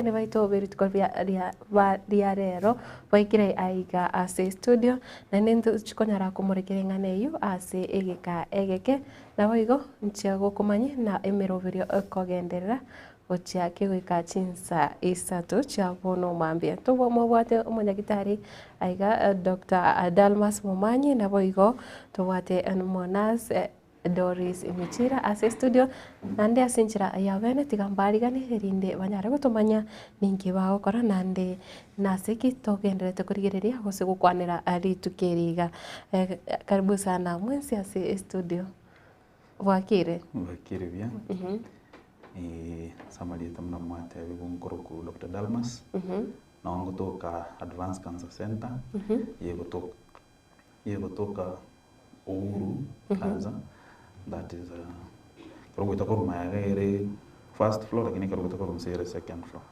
Abageni baito b'erituko ria rero baikire aiga ase estudio, naende ntochi konyara komorekera eng'ana eyio ase egeka egeke, naboigo nchia gokomanyia na emeroberio ekogenderera gochia kegoika chinsa isato chia bono mambia. Mobwate omonyagitari aiga Doctor Dalmas Momanyi, naboigo tobwate omonurse. Doris Michira ase estudio, naende ase enchera ya bene tiga mbariganie erinde banyare gotomanya ninki bagokora naende nase ki togendererete korigereria gose gokwanera rituko eri iga. Karibu sana mwensi ase estudio, bwakire? Bwakire buya, ase amarieta buna mwatebigwa nkorokwa Doctor Dalmas, nabo ngotoka Advanced Cancer Centre, egotoka Egotoka Uhuru Plaza, that is ekero ogoeta korwa magega ere first floor lakini ekero ogoeta korwa inse ere second floor.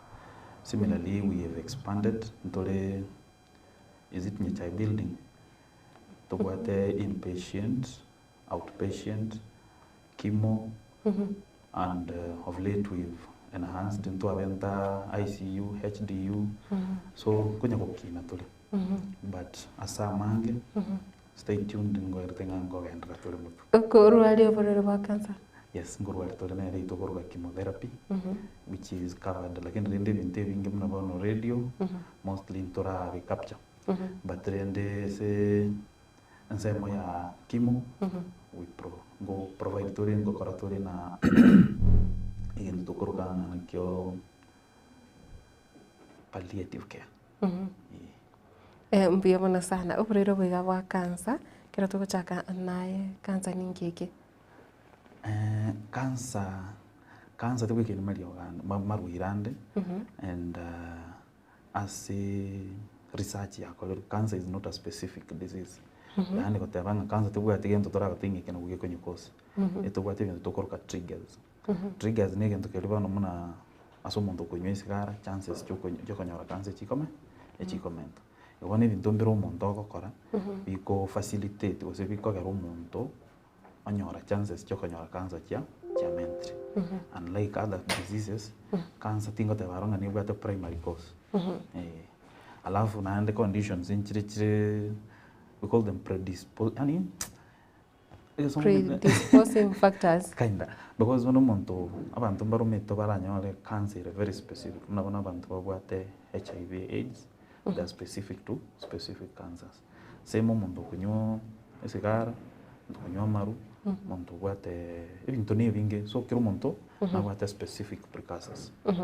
Similarly we have expanded ntore is it Nyachae building? Tobwate inpatient, outpatient, chemo and of late we've enhanced ntwabenta ICU, HDU, so nkonya gokina tore. But ase amange, stay tuned ngoerete ng'a nkogenderera tore motwe. Okorwaria oborwaire bwa cancer? Yes, nkorwaria tore nere tokoroka chemotherapy, which is covered lakini rende ebinto ebinge buna bono radio, mostly ntorabi capture. But rende ase ensemo ya chemo, we pro ngo provide tore ngokora tore na egento tokoroka ng'a nakio palliative care. Mbuya mono sana. Oborwaire obo iga bwa cancer, ekero togochaka naye cancer ninki eke? Cancer, cancer tebwekeini mariogo ande marwaire ande and ase research yakorerwe cancer is not a specific disease. Yaani goteba ng'a cancer tebwati gento toragotebi ng'a eke nabo gekonywa cause, etobwate ebinto tokoroka triggers. Triggers na egento keria bono buna ase omonto okonywa esigara chances chiokonyora cancer echikome echikomenta. Igo bono ebinto mbire omonto ogokora biko facilitate gose bikogera omonto onyora chances chiokonyora cancer chia chiamentire. Unlike other diseases, cancer tingoteba aro ng'a nebwate primary cause eh. Alafu naende conditions nchire chire we call them predispo yaani. Predisposing factors. Kinda, because bono omonto, abanto mbaromete baranyore cancer ere very specific, buna bono abanto babwate HIV AIDS, they are specific to specific cancers. Same omonto okonywa esigara, omonto okonywa amaru, omonto obwate ebinto na ebinge, so kera omonto nabwate specific precursors. Eh.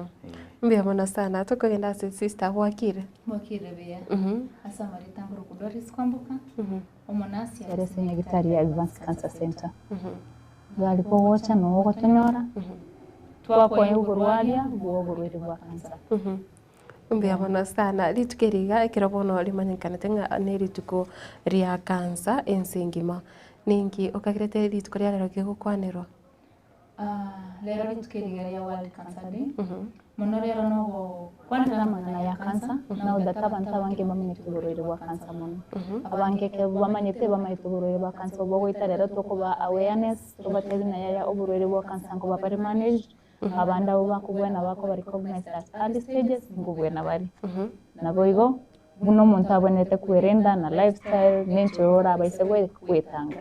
Mbuya mono sana, tokogenda ase sister, bwakire? Bwakire buya. Ase amarieta nkorokwa Doris Kwamboka. Omonasi Ere ase nyagitari ya Advanced Cancer Centre. Gari kogocha noo ogotonyora, twakoe oborwaria bwa oborwaire bwa cancer. Mbuya mono sana. Rituko eri iga ekero bono rimanyekanete ng'a nerituko ria cancer ense engima, ninki okagerete rituko ria rero gegokwanerwa? Rero rituko eri iga ria World Cancer Day, mono rero nogokwanera amang'ana ya cancer, now that abanto abange mbamanyete oborwaire bwa cancer mono. Abange ekero bamanyete, bamanyete oborwaire bwa cancer obo goita rero tokobaa awareness, tobatebi ng'a yaya oborwaire bwa cancer nkoba bare managed, abande abwo bakobwena bakoba recognized at early stages, nkobwena bare. Naboigo, buna omonto abwenerete kwerenda na lifestyle, na enchera orabaise goetanga.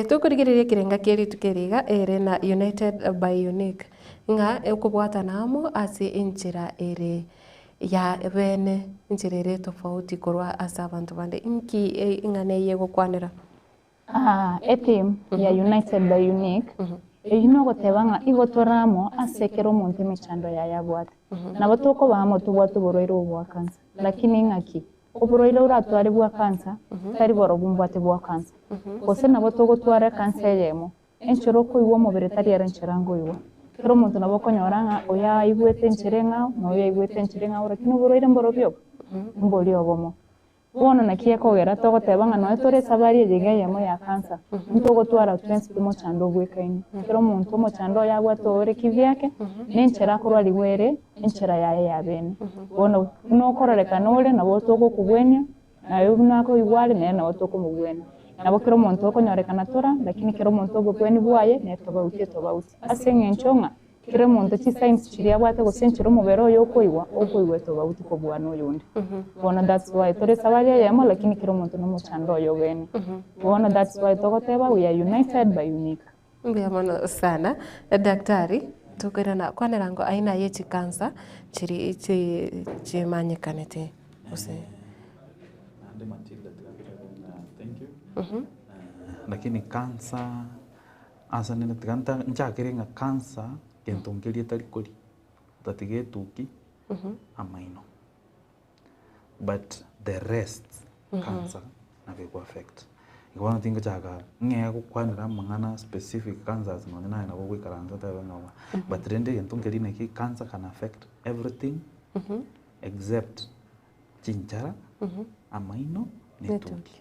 Tokorigereria ekerenga kia rituko eri iga ere na United by Unique, ng'a okobwatana amo ase enchera ere ya bene, enchera ere tofauti korwa ase abanto bande. Inki eng'ana eye egokwanera? Etheme ya United by Unique, eyio nogoteba ng'a igo tore amo ase kera omonto emechando yaye abwate. Nabo tokoba amo tobwate oborwaire obo bwa cancer, lakini ng'aki? Oborwaire oratware bwa cancer tari borobwo mbwate bwa cancer. Gose nabo togotwara ecancer eyemo, enchera okoigwa omobere tari ero enchera nkoigwa. Kera omonto nabo okonyora ng'a oyo aigwete enchera eng'ao na oyo aigwete enchera eng'ao lakini oborwaire mborobio obo? Mboria obomo. Bono naki ekogera togoteba ng'a nonya tore esabari eye iga eyemo ya cancer, ntogotwara twensi pi mochando obwekaine. Kera omonto omochando oye abwate ore kivyake, na enchera akorwarigwa ere enchera yaye ya bene. Bono buna okororekana ore nabo togokobwenia, naye buna akoigwa are nere nabo tokomobwenia. Nabo kera omonto okonyorekana tora, lakini kera omonto obobweni bwaye netobauti etobauti. Ase eng'encho ng'a. Kera omonto chisigns chiria abwate gose enchera omobere oye okoigwa, okoigwa etobauti kobua na oyonde. Bono that's why tore esabari eyemo lakini kera omonto na omochando oye obene. Bono that's why togoteba we are united by unique. Mbuya mono sana daktari, tokoirana kwanera ngo aina ye chikansa chiri chi chimanyekanete gose. Naende Matilda tiga ntebe ng'a thank you. Lakini cancer ase nere tiga nta nchakere ng'a cancer gento nkeria etari koria, otatiga etuki, amaino. But the rest cancer nabo eko affect. Igo bono tingochaka ng'ee gokwanera amang'ana specific cancers nonye naye nabo ogoikaransa otebe ng'a oba. But rende egento nkeria naki cancer can affect everything except chinchara, amaino na etuki.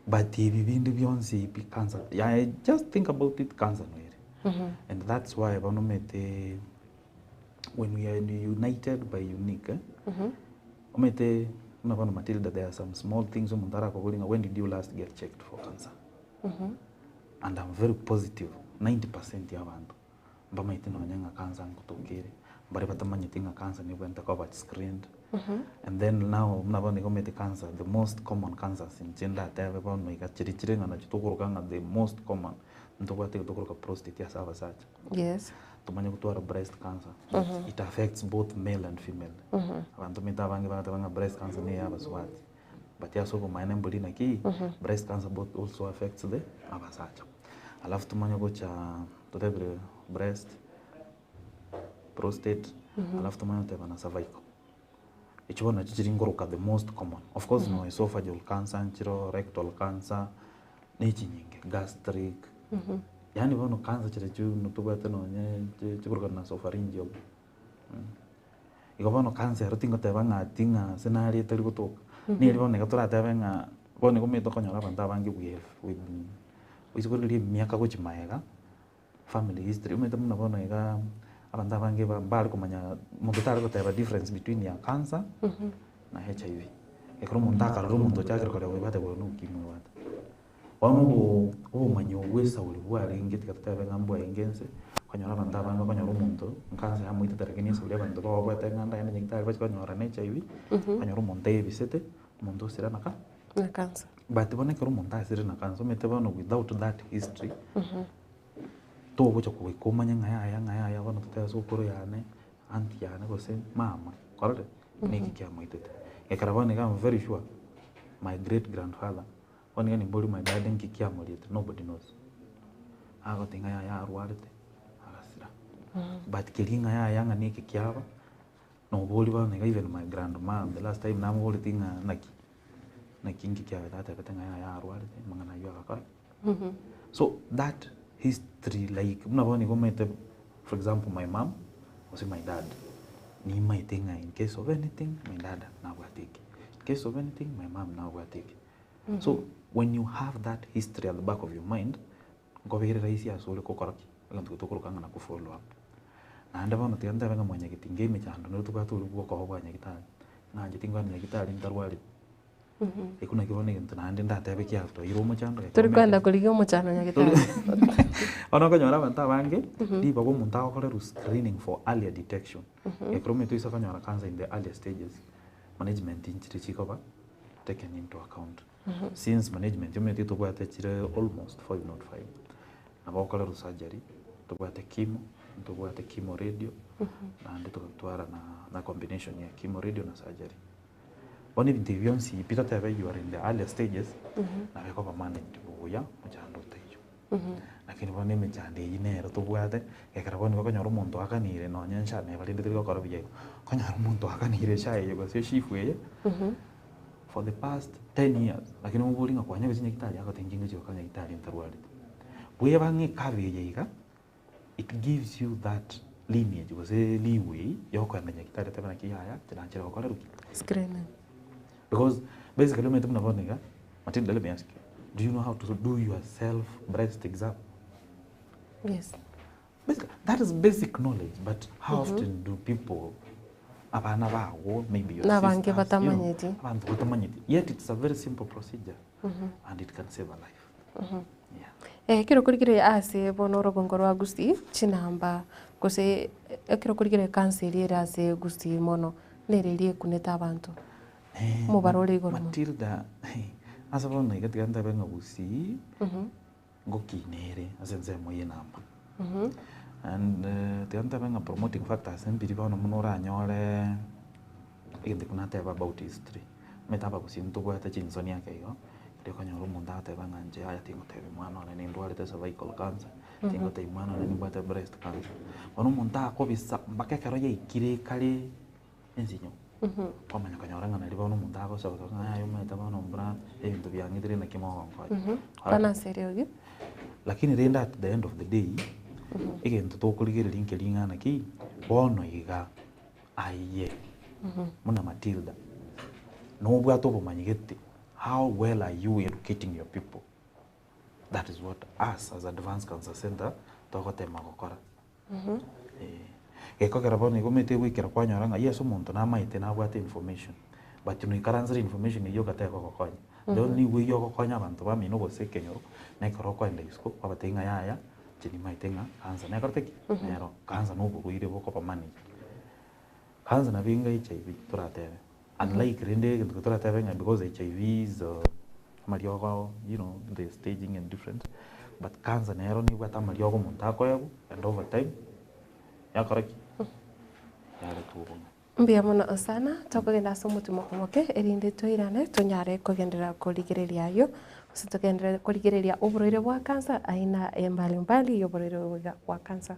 But ebi binde bionsi ebi cancer yaye just think about it cancer noere. And that's why bono omanyete when we are united by unique eh, omanyete buna bono Matilda there are some small things omonto arakoborie ng'a when did you last get checked for cancer? And I'm very positive 90% ya abanto mbamaete nonya ng'a cancer nkotoka ere, mbare batamanyeti ng'a cancer nebwenerete koba screened. And then now buna bono iga omanyete cancer the most common cancers inche ndatebe bono iga chiria chire ng'a nachio tokoroka ng'a the most common, ntobwate egento tokoroka prostate ase abasacha. Yes. Tomanye gotwara breast cancer, it affects both male and female. Abanto omanyete abange bagateba ng'a breast cancer neya abasubati, but ase obomaene mbori naki, breast cancer both also affects the abasacha. Alafu tomanye gocha totebire breast, prostate, alafu tomanye goteba na cervical. Echio bono nachio chiri nkoroka the most common. Of course no esophageal cancer nchiroo, rectal cancer, na echinyinge, gastric, yaani bono cancer chiria tobwate nonye chikorokana nasopharyngeal. Igo bono cancer ero tingoteba ng'a ati ng'a ase nare etari gotoka, neri bono iga toratebe ng'a bono igo omanyete okonyora abanto abange we have we oise korigereria emiaka gochia magega, family history omanyete buna bono igaa abanto abange ba mbare komanya monto tare goteba difference between ya cancer na HIV. Ekero omonto akarora omonto ochakire koreba oyo bateba oyo na ukimwi obwate. Bono obo obomanyi obwo bwa esauri bwarenge tiga totebe ng'a mbwarenge ense, okonyora abanto abange okonyora omonto nkansa yamoitete lakini esauri abanto babwate ng'a ndagende nyagetari bachia konyora na HIV, okonyora omonto aebisete, omonto osire na ka Na cancer. But bono ekero omonto asire na cancer omanyete bono without that history, togocha goika omanye ng'a yaya ng'a yaya bono totebe sokoro yane, aunty yane gose mama, kwarorire? Niki kiamoitete. Ekero bono iga am very sure, my great grandfather, Bono iga nimbori my dad nki kiamoriete nobody knows. Agoteba ng'a yaya arwarete agasira. But keria ng'a yaya ng'a neke kiaba, nobori bono iga even my grandma the last time namoboretie ng'a naki, naki nki kiabete atebete ng'a yaya arwarete amang'ana aywo agakora ki. So that history like buna bono iga omanyete for example my mum gose my dad, nimaete ng'a in case of anything my dad nabwate eke, in case of anything my mum nabwate eke. So when you have that history at the back of your mind, nkobere rahisi ase ore gokora ki? Egento getokoroka ng'a na ko follow up. Naende bono tiga ntebe ng'a mwanyageti nge emechando nere tobwate oria bwa okoba bwa nyagitari, ng'a inche tingokenda nyagitari ntarwareti. Ekio nakio bono egento naende ndatebe kiatoire omochando Tori kogenda korigia omochando nyagitari. Bono okonyora abanto abange, ribaga omonto agokorerwa screening for earlier detection, ekero omanyete oise konyora cancer in the earlier stages, management nchire chikoba taken into account. Since management omanyete tobwate chire almost four if not five, nabo okorerwa surgery, tobwate chemo, ntobwate chemo radio, naende togatwara na na combination ya chemo radio na surgery. Bono ebinto ebi bionsi pi totebe you are in the earlier stages, nabo ekoba managed buya mochando otaiyo. Lakini bono emechando eywo nero tobwate, ekero bono nigo okonyora omonto oakanire nonye SHA neba rende teri gokora buya igo, okonyora omonto oakanire SHA eye gose SHIF eye, for the past 10 years, lakini omoborie ng'a kwanyora chinyagitari agotebi inche ngochia goka nyagitari ntarwareti. Bweba ng'a ecover eye iga, it gives you that lineage gose leeway ya okoenda nyagitari otebe naki yaya inche nachire gokorerwa ki? Screening. Because basically omanyete buna bono iga, Matilda let me ask you, do you know how to do your self breast exam? Yes. Basically, that is basic knowledge, but how often do people abana bago maybe your Nabange sisters, you know, batamanyeti. abanto batamanyeti yet it's a very simple procedure and it can save a life. Yeah. Ekero korikire ase bono orogongo rwa Gusii, chinamba gose ekero korikire ekansa eria ere ase Gusii mono, nere eria ekunete abanto, omobaro ore igoro mono. Matilda, ase bono iga tiga ntabe ng'a Gusii, ngokina ere ase ensemo ya enamba. And tiga ntabe ng'a promoting factors mbiri bono buna oranyore egento ekio nateba about history. Omanyete abagusii ntobwate chinsoni ake igo, riria okonyora omonto agoteba ng'a inche yaya tingotebia mwana one nindwarete cervical cancer, tingotebia mwana one nimbwate breast cancer. Bono omonto akobisa mpaka ekero yaikire ekare ensinyo, kwamanya konyora ng'a naria bono omonto agosoka ng'a yaya omanyete bono mbura ebinto biang'itire naki mogonkonya. Kwana ase eriogi. Lakini rende at the end of the day, egento tokorigereria nkeri ng'a naki, bono iga aye buna Matilda, nobwate obomanyi gete, how well are you educating your people? That is what us as Advanced Cancer Centre togotema gokora. Eh, gekogera bono igo omanyete goikera kwanyora ng'a yes omonto namaete nabwate information, but noikaransere information eywo ogateba ogokonya. The only way ogokonya abanto bamino gose ekenyoro, na ekero okoenda isiko kwabatebia ng'a yaya, inche nimaete ng'a cancer nekorete ki? Nero, cancer na oborwaire bokoba managed. Cancer nabo enga HIV toratebe, unlike rende egento keria toratebe ng'a because HIV is amariogo you know the staging and different, but cancer nero nebwate amariogo omonto akoegwa and over time yakora ki? Yareta obong'aini. Mbuya mono sana, tokogenda ase omotumo omoke erinde toirane tonyare kogenderera korigereria ayio, gose togenderere korigereria oborwaire bwa cancer aina mbali mbali ya oborwaire obo iga bwa cancer.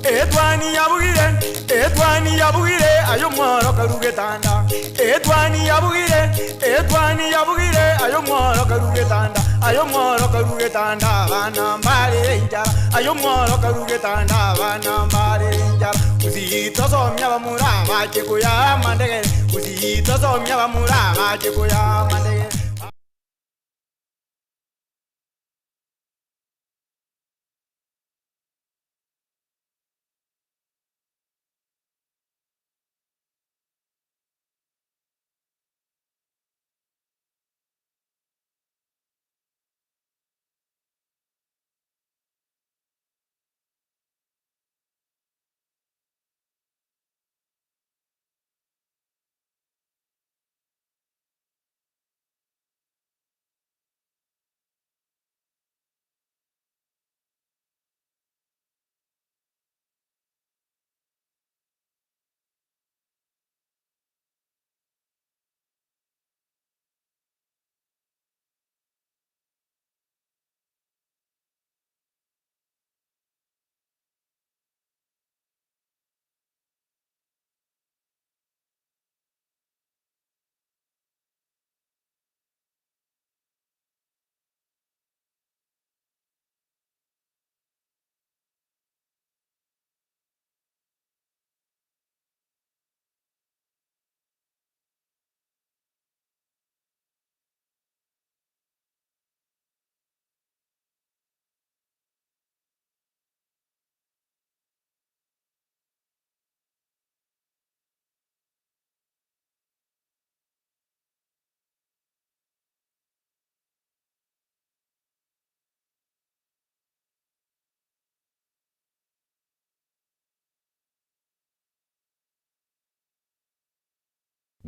Etwani yabugire, etwani yabugire, aye omworo karue getanda. Etwani yabugire, etwani yabugire, aye omworo karue getanda. Aye omworo karue getanda, abana mbare enchara. Aye omworo karue getanda, abana mbare enchara. Gusii tosomia abamura bache koyaa amandegere, Gusii tosomia abamura bache koyaa amandegere.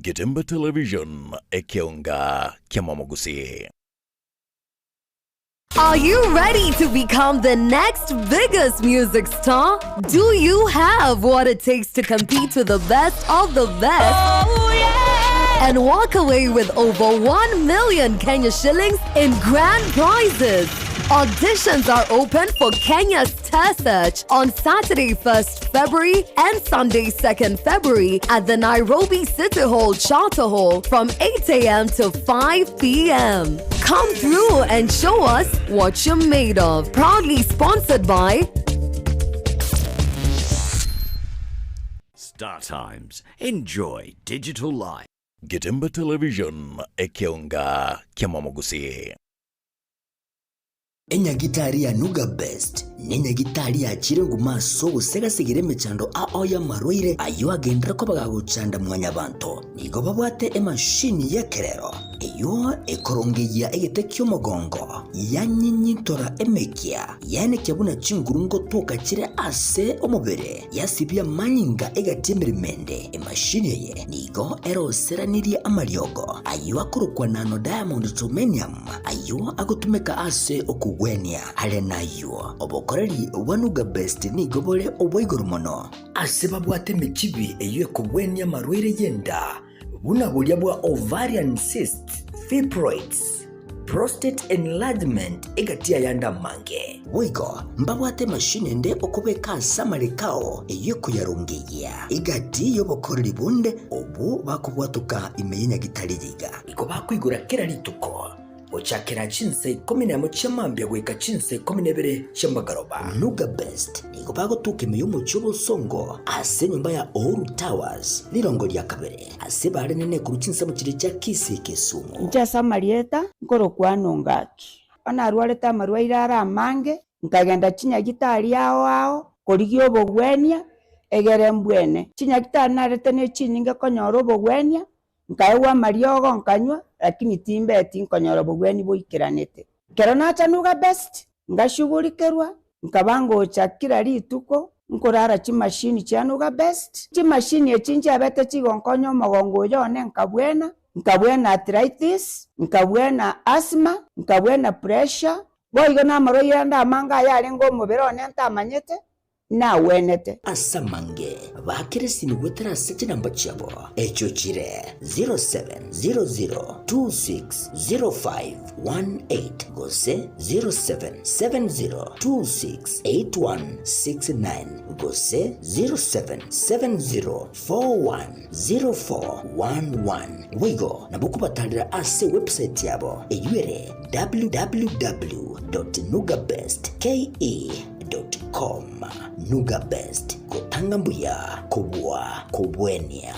Getembe Television, ekeonga ki'amamogusii. Are you ready to become the next biggest music star? Do you have what it takes to compete with the best of the best? And walk away with over 1 million Kenya shillings in grand prizes. Auditions are open for Kenya's Star Search on Saturday, 1st February and Sunday, 2nd February at the Nairobi City Hall Charter Hall from 8 a.m. to 5 p.m. Come through and show us what you're made of. Proudly sponsored by Star Times. Enjoy digital life. Getembe Television, ekeonga ki'amamogusii. Enyagitari ya Nuga Best nenyagitari yachire nguma ase ogosegasegera emechando ao y'amarwaire ayio agenderere koba gagochanda mwanyabanto. Nigo babwate emashini y'ekerero eyio ekorongeyia egete ki'omogongo, yanyinyintora emekia, yaenekia buna chinguru ngotoka chire ase omobere, yasibia amanyinga egati emeremo ende. Emashini eye nigo eroseranirie amariogo ayio akorokwa nano diamond germanium, Ayio agotumeka ase okogwenia. Are nayio, obokoreri bwa Nuga Best nigo bore obwa igoro mono. Ase babwate emechibi eyio ekogwenia amarwaire y'enda, buna boria bwa ovarian cysts, fibroids, prostate enlargement egati y'ayande amange. Boigo mbabwate emashini ende okobeka ase amareko ao eyio ekoyarongeyia egati y'obokoreri bonde obwo bakobwatoka ime y'enyagitari yiga. Nigo bakoigora kera rituko, gochakera chinsa ikomi nemo chia mambia goika chinsa ikomi na ibere chia magoroba. Nuga Best nigo bagotoka ime y'omochie obosongo ase enyomba ya Uhuru Towers, rirongo ria kabere, ase barenene korwa chinsemo chiria chia Kisii Kisumu. Inche ase amarieta nkorokwa Nongaki. Bono narwarete amarwaire are amange, nkagenda chinyagitari ao ao korigia obogwenia, egere mbwene. Chinyagitari narete ne chinyinge konyora obogwenia, Nkaegwa amariogo nkanywa, lakini timbeti nkonyora obogwenia boikeranete. Ekero nacha Nuga Best, ngashugurikerwa, nkaba ngocha kila rituko nkorara chimashini chia Nuga Best. Chimashini echi nchiabete chigonkonya omogongo oyo one nkabwena, nkabwena arthritis, nkabwena asthma, nkabwena pressure, boigo namarwaire ande amange ayarenge omobere one ntamanyete, nagwenete. Ase amange baakere esimi goetera ase chinamba chiabo, echio chire 0700260518 gose 0770268169 gose 0770410411. Boigo nabo okobatarera ase ewebsite yabo eyio ere www.nugabestke. Com. Nuga Best, gotanga mbuya kobua kobwenia.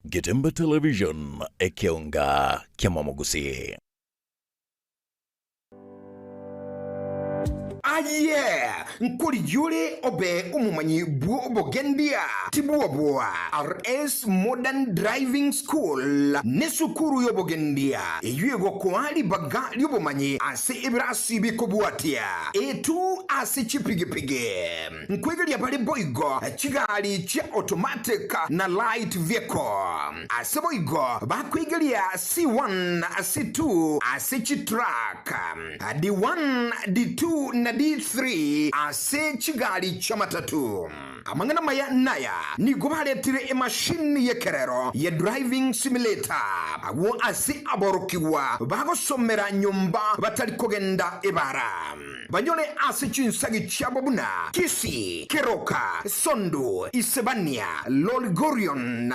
Getembe Television, ekeonga ki'amamogusii. Aye, nkorigia ore obe omomanyi bw'obogendia, tibwoboa. RS Modern Driving School nesukuru y'obogendia eyio egokoa ribaga ri'obomanyi ase ebirasi bikobwatia A2 ase chipigipigi. Nkwegeria bare boigo chigari chia automatic na light vehicle. Ase boigo bakwegeria C1, C2 ase chitruck. D1, D2 na D3 ase chigari chi'amatatu. Amang'ana amaya naya, nigo baretire emashini y'ekerero ye driving simulator agwo ase aborokigwa bagosomera nyomba batari kogenda ebara. Banyore ase chinsagi chiabo buna Kisii, Keroka, Sondu, Isebania, Lolgorion,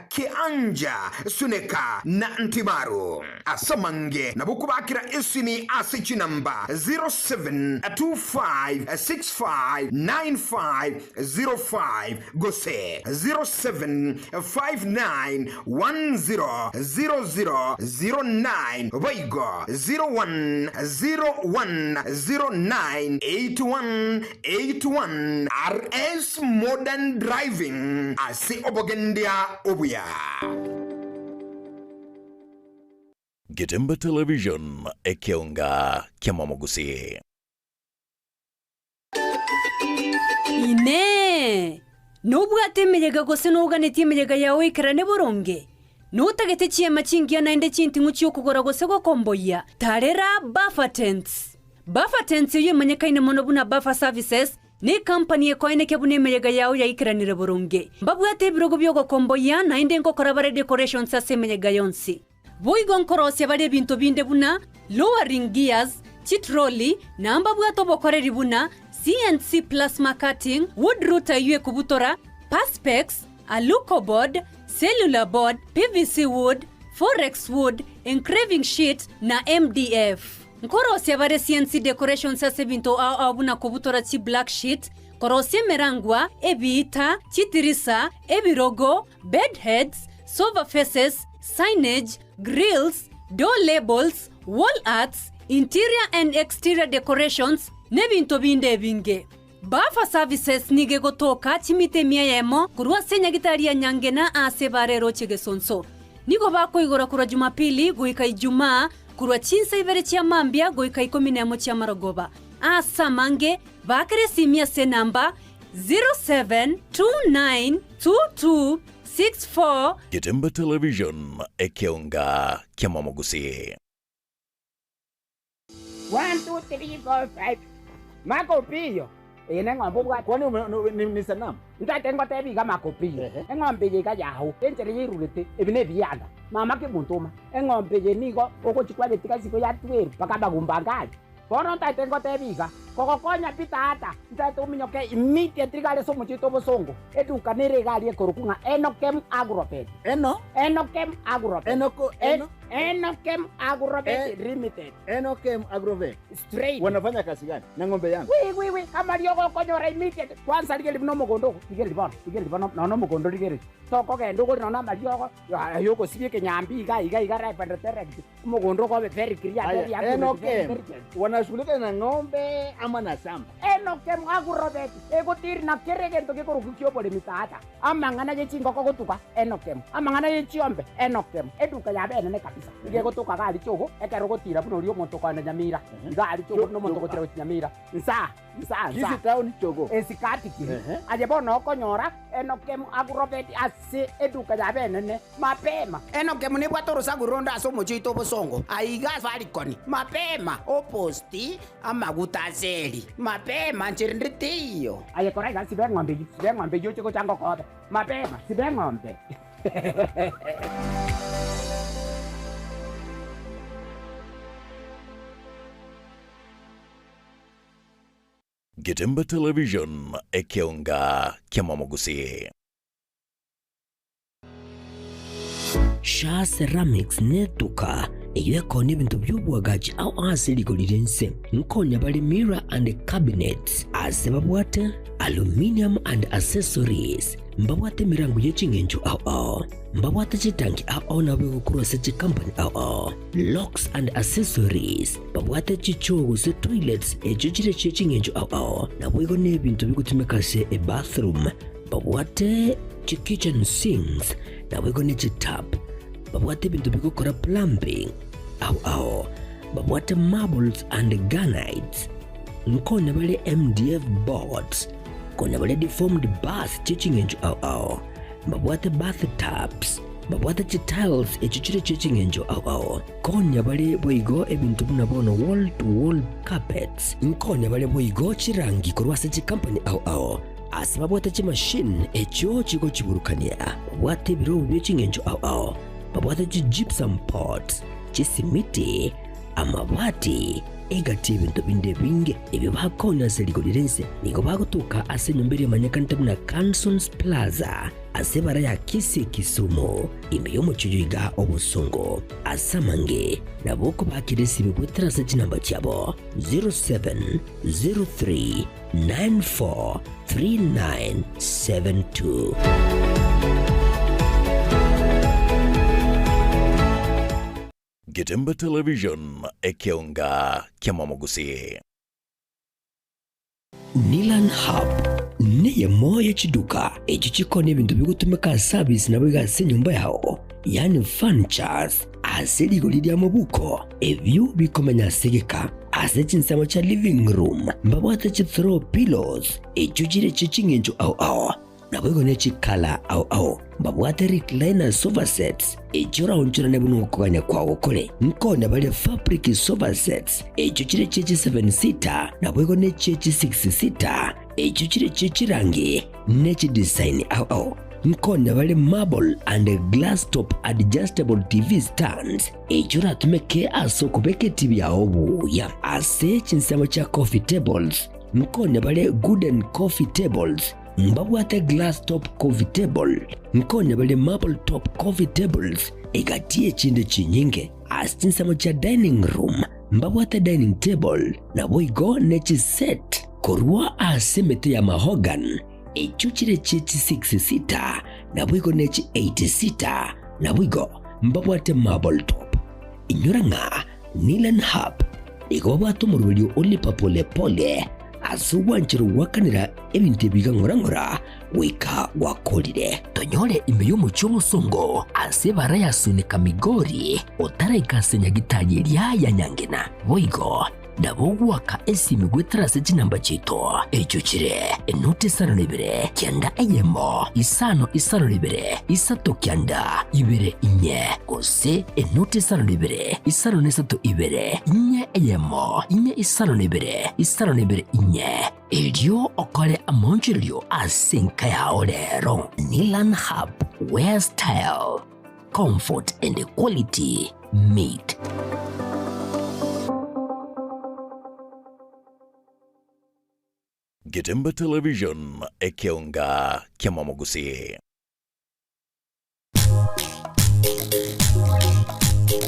Kianja, Suneka na Ntimaru. Ase amange nabo okobakera esimi ase chinamba 0725659505 gose 0759100009 boigo 0101098181 RS Modern Driving ase obogendia obuya. Getembe Television, ekeonga ki'amamogusii. Inee! Nobwate emeyega gose noganetie emeyega yao ekerane boronge? Notagete chiema chingiya naende chinting'u chi'okogora gose gokomboyia? Tarera Buffer Tents! Buffer Tents eyio emanyekaine mono buna Buffer Services, Necompany ekoenekia buna emeyega yao yaikeranire boronge. Mbabwate ebirogo bi'ogokomboyia, naende nkokora bare decorations ase emeyega yonsi. Boigo nkorosia bare ebinto binde buna lowering gears, chitrolley, na mbabwate obokoreri buna CNC plasma cutting, wood router eyio ekobutora, perspex, alucoboard, cellular board, PVC wood, forex wood, engraving sheet, na MDF. Nkorosia bare CNC decorations ase ebinto ao ao buna kobutora chi black sheet, korosia emerangwa, ebiita, chitirisa, ebirogo, bed heads, sofa faces, Signage, grills, door labels, wall arts, interior and exterior decorations, n'ebinto binde ebinge. Buffer Services nigo egotoka chimita emia eyemo korwa ase enyagitari ya Nyangena aase ebara eroche Gesonso. Nigo bakoigora korwa Jumapili goika Ijumaa korwa chinsa ibere chia mambia goika ikomi nemo chi'amarogoba. Aase amange, baakera esimi ase enamba 07292264. Getembe Television, ekeonga ki'amamogusii. One, two, three, four, five. Makopiyo. Eye neng'ombe obwate. Kwani ume- no- ni, ni sanamu? Ntaete ngotebi iga Makopiyo. Eng'ombe eye iga yao. Enchera yairurete, ebi nebianda. Mama kemontoma. Eng'ombe eye nigo ogochia kwayetiga isiko ya tweru mpaka amagumba ange aria. Bono ntaete ngotebi iga, kogokonya pi tata, ntaete ominyoke immediately iga are ase omochie oito obosongo, eduka nere iga aria ekorokwa ng'a Enokem Agrovet. Eno? Enokem Agrovet. Enoko, eno? Enokem Agrovet Limited. Enokem Agrovet. Straight. Wanafanya kazi gani na ng'ombe yangu? Wi wi wi, amariogo okonyora immediately. Kwanza rigereria buna omogondo ogo, rigereria bono, rigereria bono nonya omogondo rigereria. Tokogenda ogore nonya amariogo ay'ogosibia ekenyambi iga iga iga ripe and direct. Omogondo okobe very clear, Aya, very accurate, Enokem, very very clear. wanashughulika na ng'ombe ama na shamba? Enokem Agrovet egotiri na kera egento gekorokwa ki'oboremi tata. Amang'ana ye chingoko gotuga, Enokem. Amang'ana ye chiombe, Enokem. Eduka yabe enene kabisa. Nigo egotoka iga aria chogo, ekero ogotira buna oria omonto okoenda Nyamira. Iga aria chogo buna omonto ogotira gochia Nyamira. Nsaa, nsaa, nsaa. Kisii town chogo. Esikati kiri. Aye bono okonyora Enokem Agrovet ase eduka yabe enene. Mapema. Enokem nebwate orosaku ronde ase omochie oito obosongo, aiga Safaricon. Mapema, oposti amaguta ase eri. Mapema, nchera ende teiyo. Aye kora iga, siba eng'ombe eyio, siba eng'ombe eyio oche gocha ngokobe. Mapema, siba eng'ombe. Getembe Television, ekeonga ki'amamogusii. Shaa Ceramics netuka eyio ekoonia ebinto bi'oboagachi ao ase rigori ri'ense. Nkonya bare mirror and cabinets ase babwate aluminium and accessories. Mbabwate emerango ye ching'encho ao ao. Mbabwate chitanki ao ao nabo egokorwa ase chicompany ao ao. Locks and accessories. Babwate chichoo gose toilets echio chire chie ching'encho ao ao. Naboigo nebinto bigotumeka ase ebathroom. Babwate chi-kitchen sinks, naboigo ne chi-tap. Babwate ebinto bigokora plumbing ao ao. Babwate marbles and granites. Nkonya bare MDF boards. Konya bare deformed bars chie ching'encho ao ao. Mbabwate bath tubs. Babwate chi-tiles echio chire chie ching'encho ao ao. Konya bare boigo ebinto buna bono wall to wall carpets. Nkonya bare boigo chirangi korwa ase chikampani ao ao. Ase babwate chimashini echio chigochiburukania, babwate ebirobu bie ching'encho ao ao, babwate chi-gypsum pots, chisimiti, amabati, egati y'ebinto binde ebinge ebio bakonya ase rigori ri'ense. Nigo bagotoka ase enyomba eria emanyekanete buna Cansons Plaza ase ebara ya Kisii Kisumu, ime y'omochie oyo iga obosongo. Ase amange nabo okobakera esibe goetera ase chinamba chiabo 0703 943972. Getembe Television, ekeonga ki'amamogusii. Nilan Hub neyemo ye chiduka echio chikoonia ebinto bigotumeka ase service naboigo ase enyomba yao, yaani furnitures, ase rigori ri'amabuko, ebio bikomenya ase egeka. Ase chinsemo chia living room mbabwate chi throw pillows echio chire chie ching'encho ao ao, naboigo ne chikala ao ao. Mbabwate recliner sofa sets echio oraonchorane buna okogania kwao kore. Nkonya bare fabric sofa sets echio chire chie chi seven seater naboigo ne chie chi six seater echio chire chie chirangi ne chidesign ao ao. Nkonya bare marble and glass top adjustable TV stands Eki oratumeke ase okobeka etibi yao buya. Ase chinsemo chia coffee tables, nkonya bare gooden coffee tables, mbabwate glass top coffee table, nkonya bare marble top coffee tables, egati echinde chinyinge. Ase chinsemo chia dining room, mbabwate dining table, naboigo ne chiset korwa ase emete ya mahogany, echio chire chie chi six seater, naboigo ne chi eight seater, naboigo. mbabwate Marble Top. Inyora ng'a Nilan Hub nigo babwate omoroberio o Lipa Pole Pole ase ogwancherwa goakanera ebinto ebi iga ng'ora ng'ora goika gwakorire. Tonyore ime y'omochie omosongo ase ebara ya Sunika Migori otaraika ase nyagitari eria ya Nyangena. Boigo Nabo ogoaka esimi goetera ase chinamba chiaito, echio chire, enoti isano na ibere, kianda eyemo, isano isano na ibere, isato kianda, ibere inye, gose enoti isano na ibere, isano na isato ibere, inye eyemo, inye isano na ibere, isano na ibere inye. Erio okore amaonchorerio ase enka yao rero. Nilan Hub, where style, comfort and quality meet. Getembe Television, ekeonga ki'amamogusii.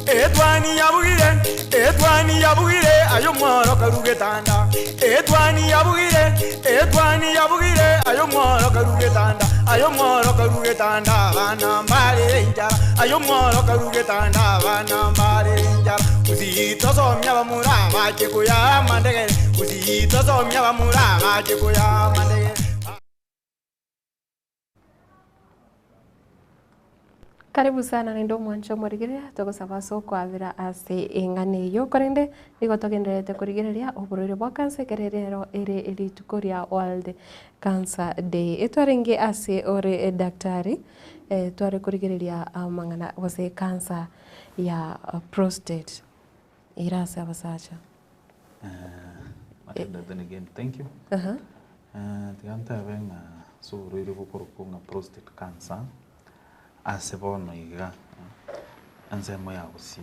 Etwani yabugire, etwani yabugire, aye omworo karu getanda. Etwani yabugire, etwani yabugire, aye omworo karu getanda. Aye omworo karu getanda, abana mbare enchara. Aye omworo karu getanda, abana mbare enchara. Gusii tosomia abamura bache koyaa amandegere, Gusii tosomia abamura bache koyaa amandegere. Karibu sana naende omwanche omorigereria, togosaba ase okoabera ase eng'ana eyio, korende nigo togendererete korigereria oborwaire bwa cancer ekero rero ere rituko ria World Cancer Day. Etwarenge ase ore daktari, tware korigereria amang'ana gose cancer ya prostate ere ase abasacha. Matilda then again thank you. Tiga ntebe ng'a ase oborwaire bokorokwa ng'a prostate cancer, ase bono iga ensemo ya gusii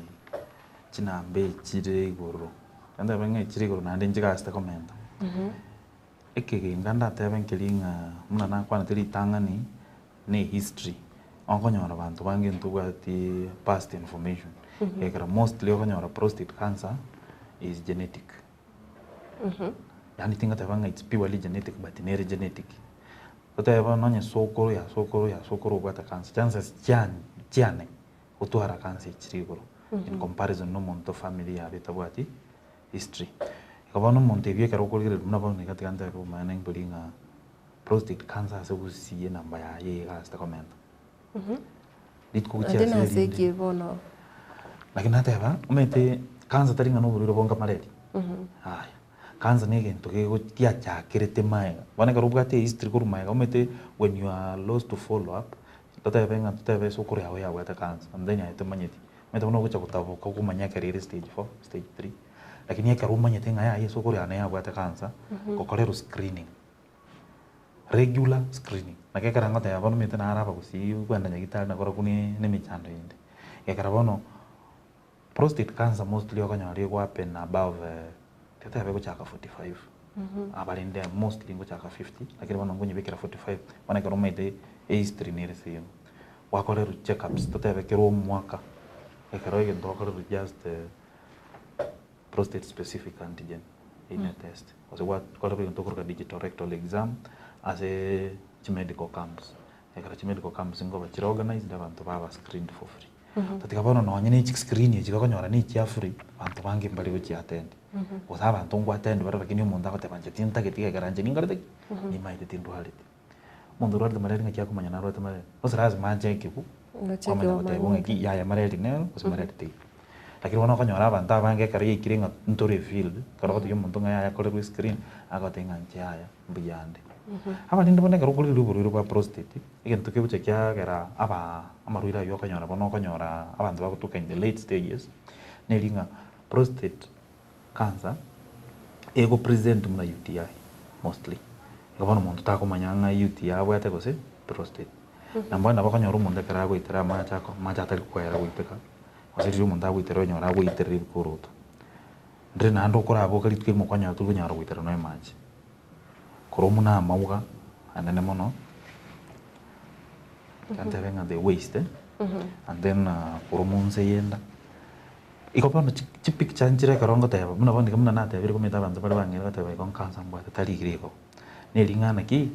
chinamba echire igoro, tiga ntebe ng'a echire igoro naende nchigasete komenta. Ekegenga ndatebe nkeri ng'a buna nakwanete ritang'ani ne ehistory, okonyora banto bange ntobwati past information, ekero mostly okonyora prostate cancer is genetic. Yaani tingoteba ng'a it's purely genetic but nere genetic. Totebe bono onye sokoro ya sokoro ya sokoro obwate cancer, chances chiane chiane gotwara cancer echire igoro in comparison na omonto family yabo etabwati history. Igo bono omonto ebio ekero okorigereria buna bono iga tiga ntebe obomaene mbori ng'a prostate cancer ase gusii enamba yaye iga ase tekomenta. Rituko gochia Ande ase nase erinde. eki bono. Lakini nateba, omanyete cancer tari ng'a na oborwaire bonga malaria. Yaya, cancer na egento gego giachakerete maega. Bono ekero obwate ehistory korwa maega omanyete when you are lost to follow up, totebe ng'a totebe esokoro yago yabwate cancer and then aye tomanyeti. Omanyete buna ogocha gotaboka okomanya ekero ere stage four, stage three, lakini ekero omanyete ng'a yaya esokoro yane yabwate cancer, gokorerwa screening. Regular screening, naki ekero ngoteba bono omanyete naro abagusii kwenda nyagetari nakorokwo ne emechando ende. Ekero bono prostate cancer mostly okonyora ego happen above totebe gochaka 45, abarende mostly ngochaka 50 lakini bono nkonyebekera 45, bono ekero omanyete ehistory nere same. Gwakorerwa check ups totebe kera omwaka, ekero egento gwakorerwa just prostate specific antigen eyio ne test gose gwakorerwa egento okoroka digital rectal exam ase chimedical camps. Ekero chimedical camps nkoba chire organized abanto baba screened for free. Tatiga bono nonye ne chiscreen echi okonyora ne echia free, abanto bange mbari gochiattend. Gose abanto nkoattend bare lakini omonto agoteba inche tintageti gekera inche ninkorete ki? Nimaete tindwareti. Omonto orwarete malaria ng'aki akomanya narwarete malaria? Gose lazima achekigwe, Achekigwe kwamanya gotebwa amanyinga. ng'aki yaya malaria nero gose malaria teiyo. Lakini bono okonyora abanto abange ekero yaikire ng'a ntore efield, ekero ogotebia omonto ng'a yaya akorerwe escreen, agotebia ng'a inche yaya mbuya ande. Abarende bono ekero okorigereria oborwaire bwa prostate, egento kegocha kiagera aba amarwaire aywo okonyora bono okonyora abanto bagotoka in the late stages, neri ng'a prostate cancer ego present buna UTI mostly. Igo bono omonto takomanya ng'a UTI abwate gose prostate. Na mbwango nabo okonyora omonto ekero agoitera amache ako amache atari koera goiteka, gose riria omonto agoitera onyore agoiterera ebikoroto. Ndire naende okoraboka rituko erimo okonyora tori konyara goitera nonya amache. Korwa buna amauga anene mono, ekero ntebe ng'a the waist eh, and then korwa monse yenda. Igo bono chipicture nchire ekero ngoteba, buna bono iga buna natebire komanyete abanto bare bang'eire goteba igo nkansa mbwate tari iga igo. Neri ng'a naki,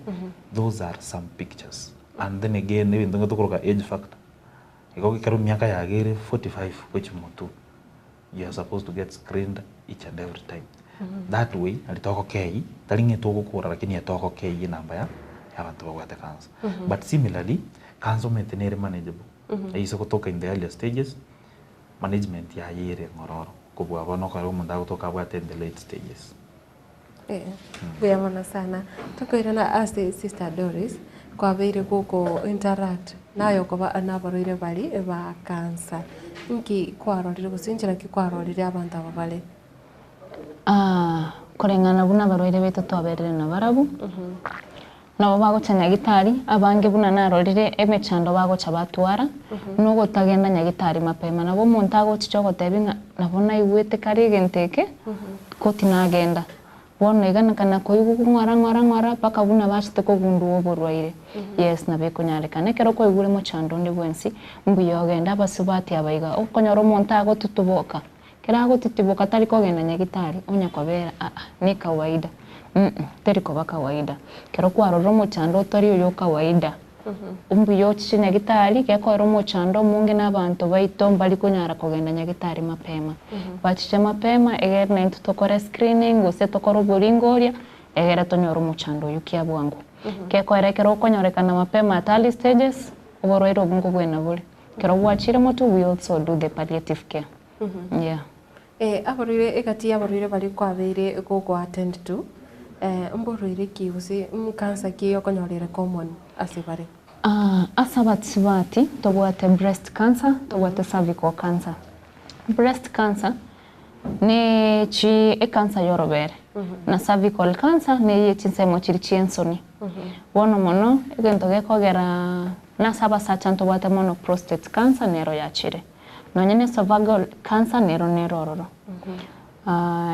those are some pictures. And then again ebinto nigo tokoroka age factor. Igo ekero emiaka yageire 45 gochia motwe, you are supposed to get screened each and every time. That way, nari togokei, tari ng'a etogokora lakini etogokei enamba ya abanto babwate cancer. But similarly, cancer omanyete nere manageable. Eyise gotoka in the earlier stages, management yaye ere ng'ororo kobua bono ekero omonto agotoka abwate in the late stages. Mbuya mono sana. Tokoirana ase Sister Doris, kwabeire goko interact naye okoba nabarwaire baria ba cancer. Nki kwarorire gose nchera ki kwarorire abanto aba bare? Koreng'ana buna abarwaire baito twaberire nabarabwo, Nabo bagocha nyagitari, abange buna narorire emechando bagocha batwara, nogotagenda nyagitari mapema. Nabo omonto agochicha ogotebi ng'a nabo naigwete kare egento eke, ko tinagenda. Bono iga nakana koigwa ng'ora ng'ora ng'ora mpaka buna bachete kogundua oborwaire. Yes nabo ekonyarekana. Ekero kwaigure mochando onde bwensi, mbuya ogende abasubati aba iga, okonyora omonto agotutuboka, Ekero agotitiboka tari kogenda nyagitari onya kobera aa ne kawaida mm teri koba kawaida. Ekero kwarorire omochando otori oyo okawaida mbuya ochiche nyagitari gekoera omochando omonge na abanto baito mbari konyara kogenda nyagitari mapema. Bachiche mapema egere naintwe tokore screening gose tokore oboringoria egere tonyore omochando oyio kia bwango. Gekoera ekero okonyorekana mapema at early stages oborwaire obwo nkobwena bore. Ekero gwachire motwe we also do the palliative care. Yeah. Eh, abarwaire egati y'abarwaire baria kwabeire gogo attend to, eh, mborwaire ki gose cancer ki okonyora ere common ase bare? Ah, ase abatisibati tobwate breast cancer, tobwate cervical cancer. Breast cancer ne chi ecancer y'orobere, na cervical cancer neye chinsemo chiria chi'ensoni. Bono mono egento gekogera nase abasacha ntobwate mono prostate cancer nero yachire. Nonye ne esophageal cancer nero nere ororo.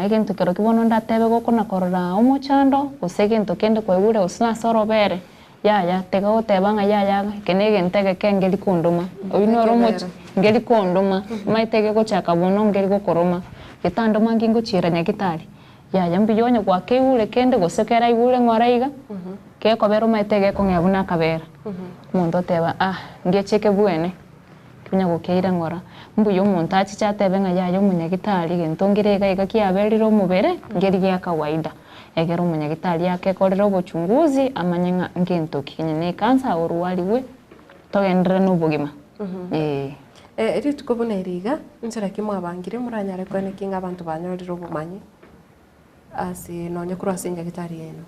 Egento kerokio bono ndatebe gokona korora omochando gose egento kende kwaigure gose nase orobere, yaya tiga goteba ng'a yaya eke na egento egeke ngeri kondoma, oyio noro omoch ngeri kondoma, omanyete gegochaka bono ngeri gokoroma, getandoma ngingochiera nyagitari, yaya mbuya onye gwakeigure kende gose keraigure ng'ora iga, gekobera omanyete egekong'ea buna akabera, omonto oteba ah ngecheke bwene. Konya gokeira ng'ora, mbuya omonto achiche atebe ng'a yaya omonyagitari gento nkere iga iga kiaberire omobere, nkeri gia kawaida. Ekero omonyagitari akekorera obochunguzi amanye ng'a ngento ki, onye ne ekansa orwarigwe, togenderere na obogima, eh. Rituko buna eri iga, nchera ki mwabangire moranyare koenekia ng'a abanto banyorire obomanyi? Ase nonya korwa ase enyagitari yaino.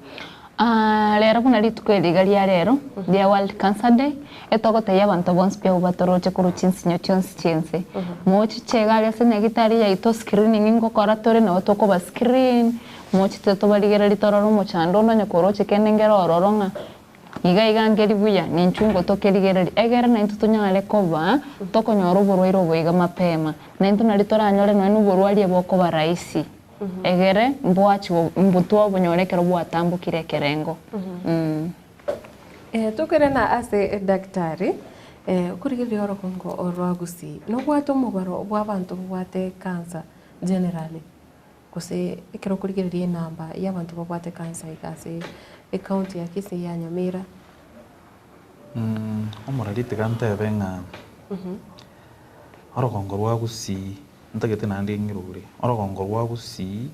Rero buna rituko eri iga ria rero ria World Cancer Day, etogotebia abanto bonsi pi abwo batoroche korwa chinsinyo chionsi chi'ense, mochiche iga aria ase enyagitari yaito screening ngokora tore nabo tokoba screen, mochiche tobarigererie torore omochando onde onye koroche kende nkere ororo ng'a iga iga nkeri buya, ninchu ngotokerigereria, egere naintwe tonyare koba tokonyora oborwaire obo iga mapema, naintwe nari toranyore nonya na oborwaria bokoba rahisi. Egere mbwachigwe mbotwe obonyore ekero bwatambokire ekerengo. Tokerena ase edaktari, okorigereria orogongo orwa Gusii, nobwate omobaro bw'abanto babwate cancer generally, gose ekero okorigereria enamba y'abanto babwate cancer iga ase ecounty ya Kisii ya Nyamira. Omorari tiga ntebe ng'a orogongo rwa Gusii Ntagete naende ng'irure orogongo rwa Gusii,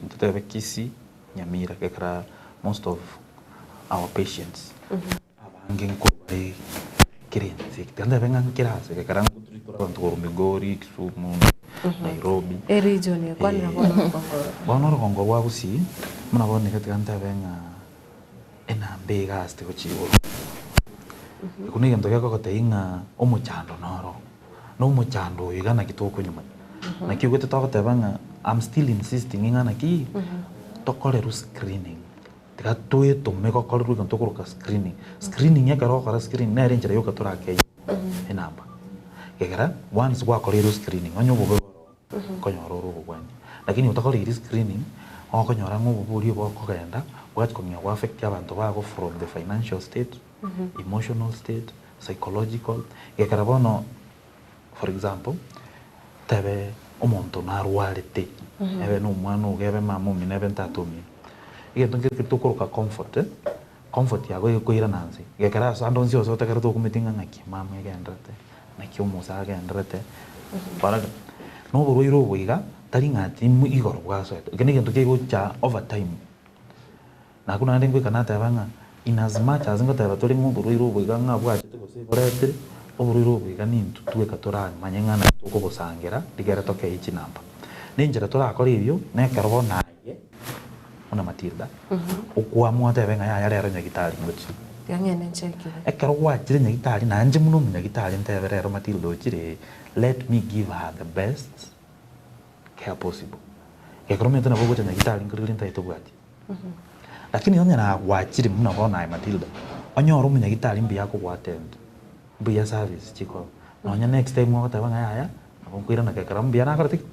totebe Kisii, Nyamira gekera most of our patients abange nkorwa bare kera ense, tiga ntebe ng'a nkera ase gekera ntore abanto korwa Migori, Kisumu, Nairobi. Eregion ekwanera bono orogongo oro. Bono orogongo rwa Gusii, buna bono iga tiga ntebe ng'a enamba iga ase tigochia igoro. Ekio na egento gekogotebia ng'a omochando noro. Na omochando oyo iga naki tokonyomanya. Naki ogote togoteba ng'a I'm still insisting ng'a naki tokorerwe screening. Tiga toetome gokorerwa egento tokoroka screening. Screening ekero ogokora screening nere enchera yoka torakeyie enamba. Ekegera once gwakoreirwe screening onye obobe boro okonyora ore obobwani. Lakini otakoreiri screening okonyora ng'a obobe oria bokogenda bwachia kong'ea go affect abanto bago from the financial state, emotional state, psychological, gekera bono for example, tebe omonto narwarete, ebe na omwana ogo, ebe mama omino, ebe tata omino, egento nkere keria tokoroka comfort eh, comfort yago egokoirana nse, gekera ase ande onsi ase otegerete okumeti ng'a ng'aki mama egenderete, Naki omosa agenderete, kwarora na oborwaire obo iga, tari ng'a ati igoro bwasoete, eke na egento kegocha over time. Nakwo naende ngoika nateba ng'a in as much as ngoteba tore ng'a oborwaire obo iga ng'a bwachete gose boretire, oborwaire obo iga nintwe tweka toramanye ng'a naki tokobosangera rigere tokei chinamba. Na enchera torakore ebio, na ekero bono aye, buna Matilda, okwamua otebe ng'a yaya rero nyagitari ngochia. Tiga ng'ende nchekiwe. Ekero gwachire nyagitari, nainche buna omonyagitari ntebe rero Matilda ochire, let me give her the best care possible. Ekero omanyete nabo ogocha nyagitari nkorigeri ntagete tobwati. Lakini onye nagwachire buna bono aye Matilda, onyore omonyagitari mbuya akogoattend, mbuya service chikoba, nonya next time ogoteba ng'a yaya, nabo nkoirana gekero mbuya nakorete ki?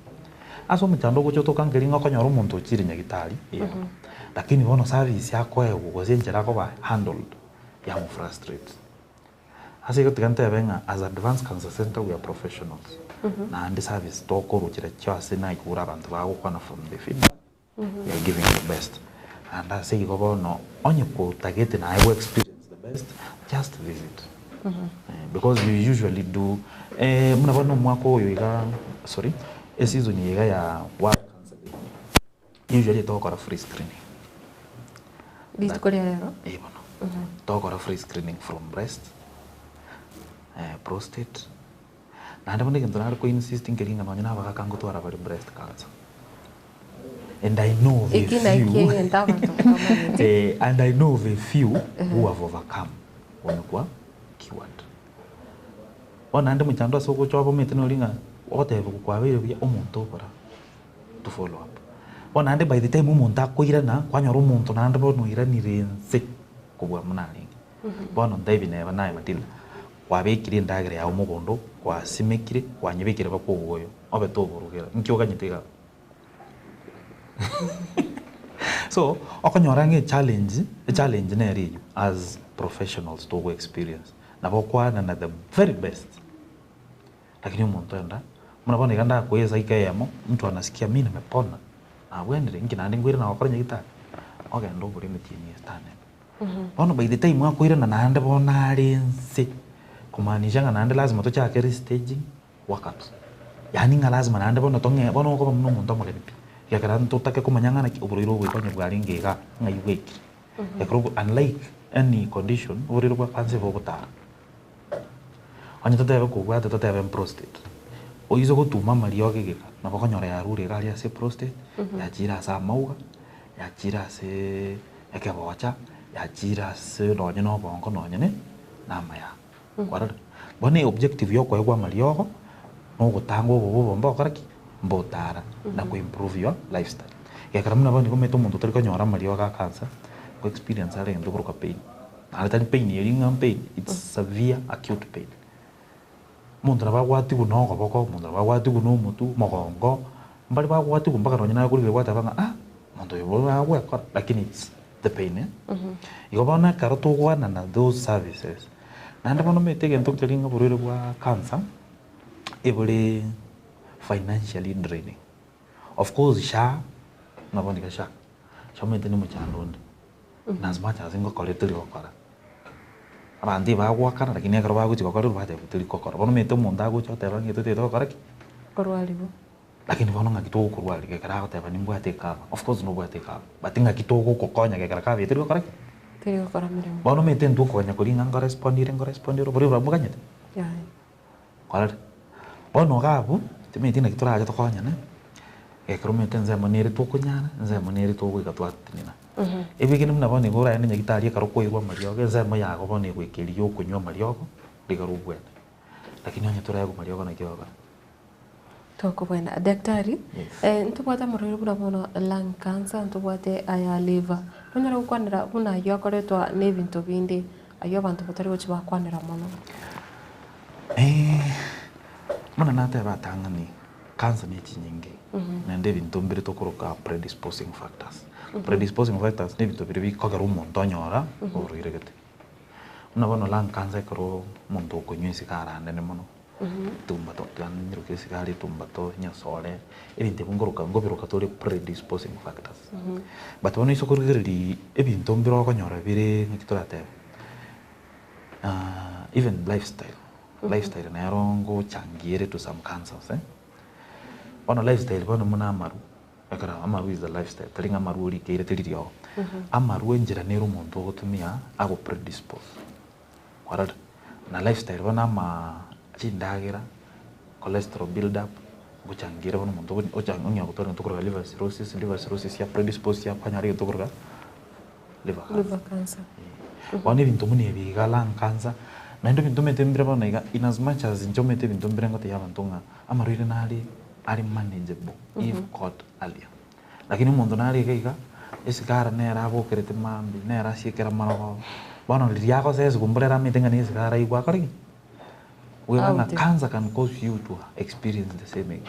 Ase omochando ogocha otoka nkeri ng'a okonyora omonto ochire nyagitari, eeh, lakini bono service akoegwa gose enchera akoba handled, yamofrustrate. Ase igo tiga ntebe ng'a as Advanced Cancer Centre we are professionals, naende service tokorwa chiria ase naigure abanto bagokwana from the feedback, We are giving the best and ase igo bono onye kotagete naye go experience the best just visit because we usually do buna bono omwaka oyo iga sorry eseason eye iga ya world cancer day usually togokora free screening. Rituko ria rero? Eh bono, togokora free screening from breast, prostate. Naende bono egento nare ko insist nkeri ng'a nonye na abagaka ngotwara bare breast cancer. And I know of a Eki naki few egento abanto batamanyeti. eh, and I know of a few who have overcome onye kwa cured. Bono naende mochando ase ogocha obomete nori ng'a ogotebiwa kwabeire buya omonto okora to follow up. Bono naende by the time omonto akoirana kwanyora omonto naende bono oiranire nse kobua buna arenge. Bono ntebi neba naye Matilda, kwabekire endagera yao mogondo, kwasimekire, kwanyebekire mpaka obwoyo, obe toborugera, nki oganyete iga abwo? So, okonyora ng'a echallenge, echallenge nere eywo as professionals togo experience, nabo okwanana the very best, lakini omonto enda, buna bono iga ndakoe esaika eyemo, mtu anasikia mi nimepona, nabwenire, inki naende nkoirana gokora nyagitari? Ogende obore emetienyi etano ebe. Bono by the time akoirana naende bono are nse, kumaanisha ng'a naende lazima tochake restaging workups. Yaani ng'a lazima naende bono tong'e bono okoba buna omonto omogeni pi, ekiagera ntotake komanya ng'a naki oborwaire obo goika onye bwarenge igaa, ng'ai bwaikire. Ekero obo unlike any condition, oborwaire bwa cancer bogotara. Onye totebe kobwate totebe prostate, oise gotuma amariogo egeka, nabo okonyora yarure iga aria ase prostate, yachire ase amauga, yachire aseee ekebocha, yachire ase nonye na obongo nonye ne na amaya. Kwarora? Bono eobjective ya okoegwa amariogo, na ogotanga obobe obo mbokora ki? Mbotara, na ko improve your lifestyle. Gekero buna bono nigo omanyete omonto otari konyora amariogo a cancer, ko experience are egento okoroka pain. Naende tari pain eria ng'a pain, it's severe acute pain. Omonto nabo agwatigwe na okoboko, omonto nabo agwatigwe na omotwe, omogongo, mbare bagwatigwe mpaka nonye naye okorigereria gwateba ng'a ah, omonto oyo bono agwekora, lakini it's the pain eh. Igo bono ekero togwanana those services, naende bono omanyete egento nkeria ng'a oborwaire bwa cancer, ebore financially draining. Of course sha, nabo niga sha, sha omanyete na omochando onde. In as much as ngokora tori gokora, abanto ebagoakana lakini ekero bagochia gokora bateba tori gokora. Bono omanyete omonto agocha oteba ng'a totagete gokora ki? Korwariwa. Lakini bono ng'aki togokorwaria gekero agoteba nimbwate ekaba, of course nobwate ekaba, but ng'aki togokokonya gekero kaba eye tori gokora ki? Teri gokora meremo. Bono omanyete intwe okonya koria ng'a nkorespondire nkorespondire oborwaire boria mboganyete? Yaya. Kwarora? Bono iga abwo, timanyeti naki torache tokonyane, ekero omanyete ensemo nere tokonyara, ensemo nere togoika twatenena. Ebigeni buna bono iga oraende nyagetari ekero kwairwe amariogo, ensemo yago bono egoika eria ya okonywa amariogo, rigoro obwene. Lakini onye toraegwe mariogo naki ogokora? Tokobwena. Daktari, ntobwate amarwaire buna bono lung cancer, ntobwate aya liver. Nonyare gokwanera buna ayio akoretwa na ebinto binde, ayio abanto batari gochia bakwanera mono. Buna nateba atang'ani, cancer ne chinyinge, naende ebinto mbire tokoroka predisposing factors. Predisposing factors na ebinto biria bikogera omonto onyora oborwaire gete. Buna bono lung cancer ekero omonto okonywa esigara nene mono, etumbato yaani nyeroke esigara etumbato, enyasore, ebinto ebio nkoroka nkobiroka tore predisposing factors. But bono ase okorigereria ebinto mbire okonyora bire ng'aki toratebe, even lifestyle. Lifestyle nero ngochangiere to some cancers eh. Bono lifestyle bono buna amarwa, ekero amarwa is a lifestyle, tari ng'a amarwa orikeire teri riogo. Amarwa enchera nere omonto ogotumia ago predispose, kwarorire? Na lifestyle bono ama chindagera, cholesterol build up, ngochangiere bono omonto ocha ong'ea gotwara egento tokoroka liver cirrhosis, liver cirrhosis ya predispose ya kwanyora egento tokoroka liver cancer. Liver cancer. Bono ebinto buna ebi iga lung cancer, naende ebinto omanyete mbire bono iga in as much as inche omanyete ebinto mbire ngotebia abanto ng'a amarwaire nare are manageable if caught earlier. Lakini omonto nare iga iga, esigara nere abokerete mambia, nere asiekera marogoba, bono riria agoseswa mbura ere amaete ng'a na esigara aigwe akore ki? Oigwe ng'a Aute. cancer can cause you to experience the same again.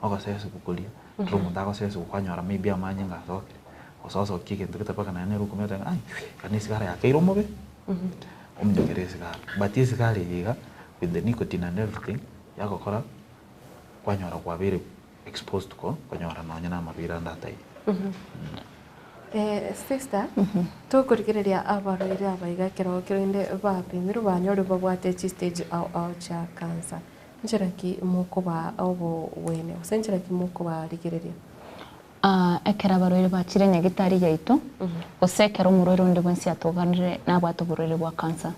Ogoseswa koria, ekero omonto agoseswa kwanyora maybe amanyinga asokire, gose osokie egento gete mpaka naende nere okomanya ng'a ai, eka na esigara yakeire omobe, omunyokere esigara. But esigara eye iga, with the nicotine and everything, yagokora kwanyora kwabeire exposed ko konyora nonye na amarwaire ande ataiyo. Sister, tokorigereria abarwaire aba iga ekero kerende bapimirwe banyorwe babwate chistage ao ao chia cancer, nchera ki mokobaa obobwene gose nchera ki mokobarigereria? Ekero abarwaire bachire nyagitari yaito, gose ekero omorwaire onde bwensi atoganire nabwate oborwaire bwa cancer,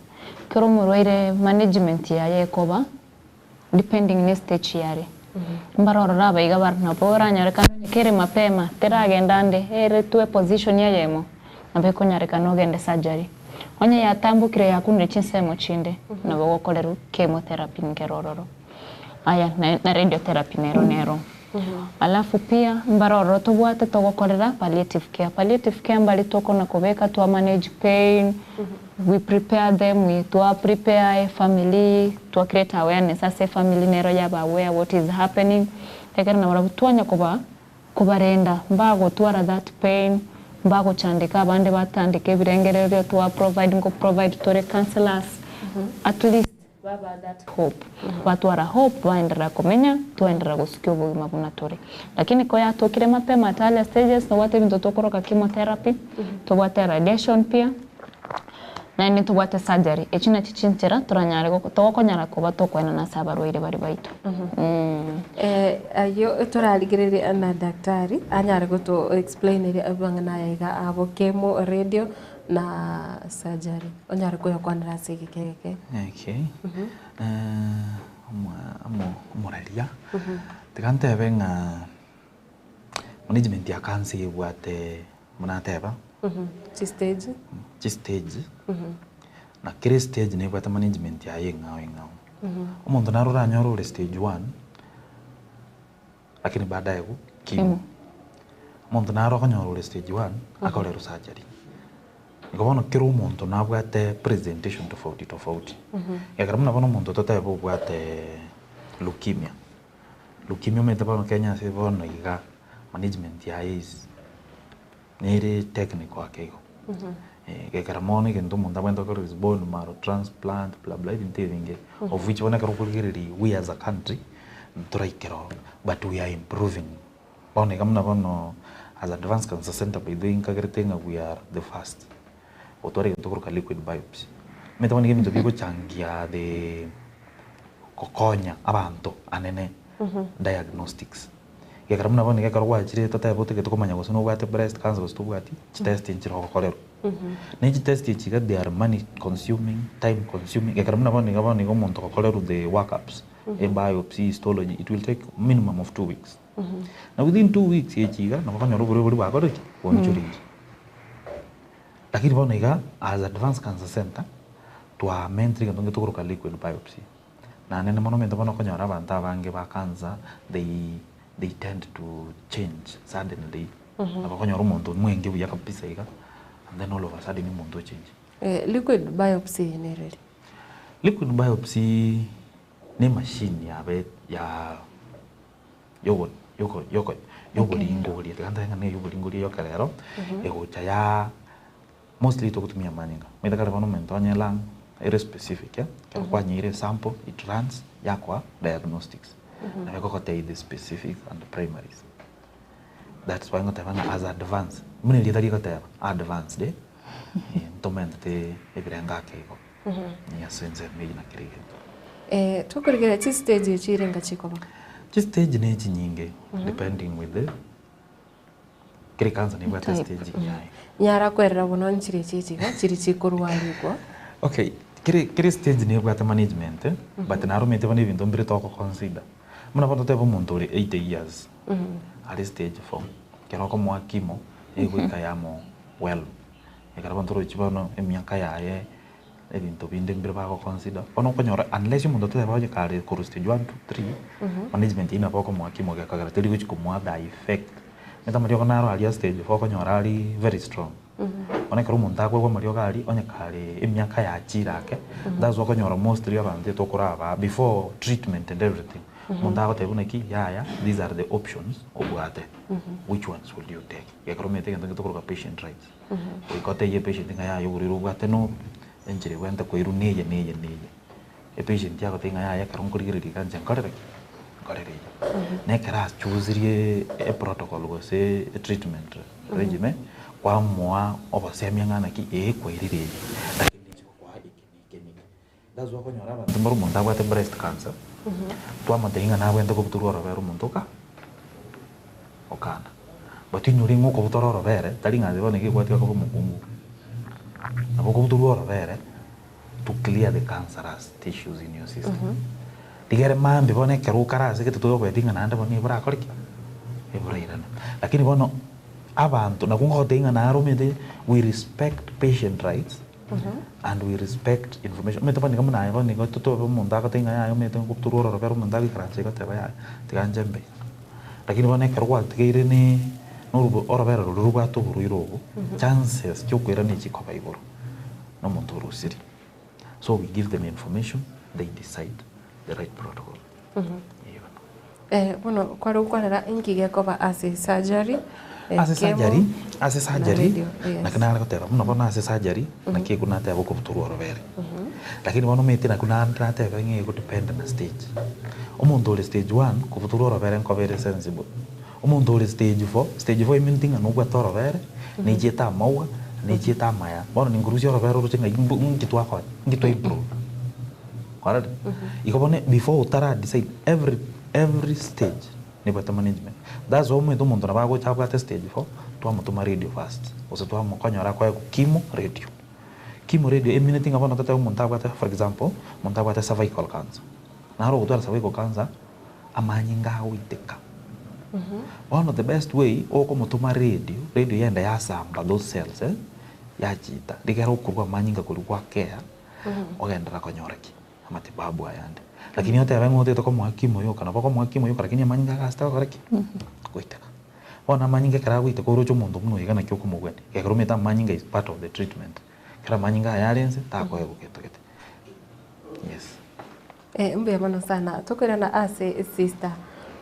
kera omorwaire management yaye ekoba depending ne stage yare. Mbare ororo abaiga bare nabo oranyorekane onye kere mapema teragenda ande ere tu eposition eyemo nabo ekonyarekana ogende surgery. Onye yatambokire yakunire chinsemo chinde nabo ogokorerwa chemotherapy nkere ororo. Aya na radiotherapy nero nero. Alafu pia mbare ororo tobwate togokorera palliative care. Palliative care mbare tokona kobeka twa manage pain, we prepare them, we twa prepare efamily, twa create awareness ase efamily nero yaba aware what is happening, ekero nabarabwo twanya koba kobarenda mbagotwara that pain, mbagochandeka abande batandeke ebirengererio twa provide nko provide tore counsellors at least. Baba that hope, batwara hope baenderera komenya, twaenderera gosukia obogima buna tore. Lakini koyatokire mapema at earlier stages nobwate ebinto tokoroka chemotherapy, tobwate radiation pia, naende ntobwate surgery. Echio nachio chinchera toranyare goko togokonyara koba tokoenana ase abarwaire baria baito. Ayio torarigererie na daktari anyare goto explaineria amang'ana aya iga abo chemo, radio na surgery onyare koyokwanera ase egeka egeke. Okay, omoraria, tiga ntebe ng'a management ya cancer ebwate buna nateba, Chistage. chistage, na kera estage nebwate management yaye eng'ao eng'ao. Omonto naro oranyore ore stage one, lakini baadaye go chemo. Omonto naro okonyora ore stage one, akorerwa surgery. Igo bono kera omonto nabwate presentation tofauti tofauti. Ekero buna bono omonto totebe obwate leukemia, leukemia omanyete bono Kenya ase bono iga management yaye is nere technical ake igo. Gekera mono egento omonto abwenerete gokora is bone marrow transplant bla bla ebinto ebinge of which bono ekero okorigereria we as a country ntoraikera ororo but we are improving. Bono iga buna bono as Advanced Cancer Centre by the way nkagerete ng'a we are the first gotwara egento tokoroka liquid biopsy. Omanyete bono iga ebinto bigochangia the gokonya abanto anene diagnostics. Gekero buna bono iga ekero gwachire totebe otagete komanya gose nobwate breast cancer gose tobwati, chitest nchire ogokorerwa. Na echitest echi iga they are money consuming, time consuming, gekero buna bono iga bono iga omonto ogokorerwa the work ups, ebiopsy, histology, it will take minimum of 2 weeks. Na within 2 weeks echi iga, nabo okonyora oborwaire boria bwakorire ki? Bwaonchoreire. Lakini bono iga, as Advanced Cancer Centre, twamentire egento gento tokoroka liquid biopsy. Naende mono omanyete bono okonyora abanto abange ba cancer, they they tend to change suddenly. Nabo okonyora omonto omwenge buya kabisa iga, and then all of a sudden omonto ochenjire. Liquid biopsy eye nere ri? Liquid biopsy ne emachine yabe ya yogo yoko yoko yoboringoria, tiga ntabe ng'a na eyoboringoria yokerero, egocha ya mostly togotumia amanyinga. Omanyete kare bono omonto onye lung ere specific eh, ekero kwanyeire esample it runs yakoa diagnostics. Nabo egogotebia the specific and primaries. That's why ngoteba ng'a as advance, buna erieta rigoteba advanced eh, ntomentete ebirengo ake igo, ase ensemo eywo nakere egento. Eh, tokorigereria chistage echi irenga chikoba. Chistage ne chinyinge depending with the kere cancer nebwate Type. stage yaye. Nyara kwerera bono nchire echi echiga chiri chikorwarigwa. Okay, kere kere stage nebwate management eh, but naromete bono ebinto mbire toko consider. Buna bono totebe omonto ore 80 years are stage 4, ekero okomoa chemo egoika yamo well. Ekero bono torochi bono emiaka yaye ebinto binde mbire bago consider, bono okonyora unless omonto totebe onye kare korwa stage one, two, three, management eywo nabo okomoa chemo gekogera teri gochi komoa the effect. Omanyete amariogo naro aria stage four okonyora ari very strong. Bono ekero omonto akoegwa amariogo aria onye kare emiaka yachire ake, that's why okonyora mostly abanto etokoraba before treatment and everything, omonto agotebia buna ki yaya these are the options obwate, which ones will you take? Gekero omanyete egento getokoroka patient rights. Goika otebie epatient ng'a yaya oborwaire obwate nobo, enchera ebwenerete koirwa neye neye neye. Epatient agotebia ng'a yaya ekero nkorigereria iga inche nkorere ki? Nkorere iga. Na ekero achusirie eprotocol gose etreatment regime, kwamoa obosemia ng'a naki ee kwairire eye, lakini ninche gokoa eke na eke na eke. That's why okonyora abanto mbare omonto abwate breast cancer, twamotebia ng'a nabwenerete kobutorwa orobere omonto oka okana. But inyore ng'a okobutora orobere, tari ng'a bono iga egwatiga koba omokungu. Nabo okobutorwa orobere to clear the cancerous tissues in your system. Riga ere mambia bono ekero okare ase gete toyoboeti ng'a naende bono eborakore ki? Eborairane. Lakini bono abanto nabwo ngogotebia ng'a naro omanyete we respect patient rights. And we respect information. Omanyete bono iga buna aye bono iga totobe omonto agoteba ng'a yaya omanyete ngotorwa ororo bera omonto agoikaransa iga oteba yaya tiga nche mbe. Lakini bono ekero gwatigeire ne norubo orobere roria robwate oborwaire obo, chances chia okoirana echikoba igoro na omonto orosirie. So we give them information, they decide the right protocol. Eh, bono kware gokwanera inki gekoba ase surgery, eh, Ase chemo, surgery, ase na surgery, radio, yes. naki nare goteba buna bono ase surgery, naki ekwo nateba okobutorwa orobere. Lakini bono omanyete nakwo na nateba ng'a ego depend na stage. Omonto ore stage one, kobutorwa orobere nkoba ere sensible. Omonto ore stage four, stage four eminti ng'a nobwate orobere, nechiete amauga, nechiete amaya, bono ninkorusia orobere oroche ng'ai mbu nki twakonya, nki twa improve. Kwarorire? Igo bono before otara decide every every stage nebwate management. That's why omanyete omonto nabo agocha abwate stage four, twamotoma radio first, gose twamokonyora akoegwa chemo radio. Chemo radio emineti ng'a bono totebe omonto abwate for example, omonto abwate cervical cancer, naro ogotwara cervical cancer, amanyinga agoiteka. Bono the best way okomotoma radio, radio yagenda yasamba those cells eh, yachiita, rigera okorwa amanyinga korwa gwakea, ogenderera konyora ki? Amatibabu ayande. Lakini otebe ng'a otagete komoa chemo yoka, nabo okomoa chemo yoka lakini amanyinga agasete gokora ki? Goiteka. Bono amanyinga ekero agoiteka oroche omonto buna oyo iga naki okomogwenia, ekero omanyete amanyinga is part of the treatment, ekero amanyinga aya are inse, takoegwa gento gete. Yes. Eh, mbuya mono sana. Tokoirana ase sister.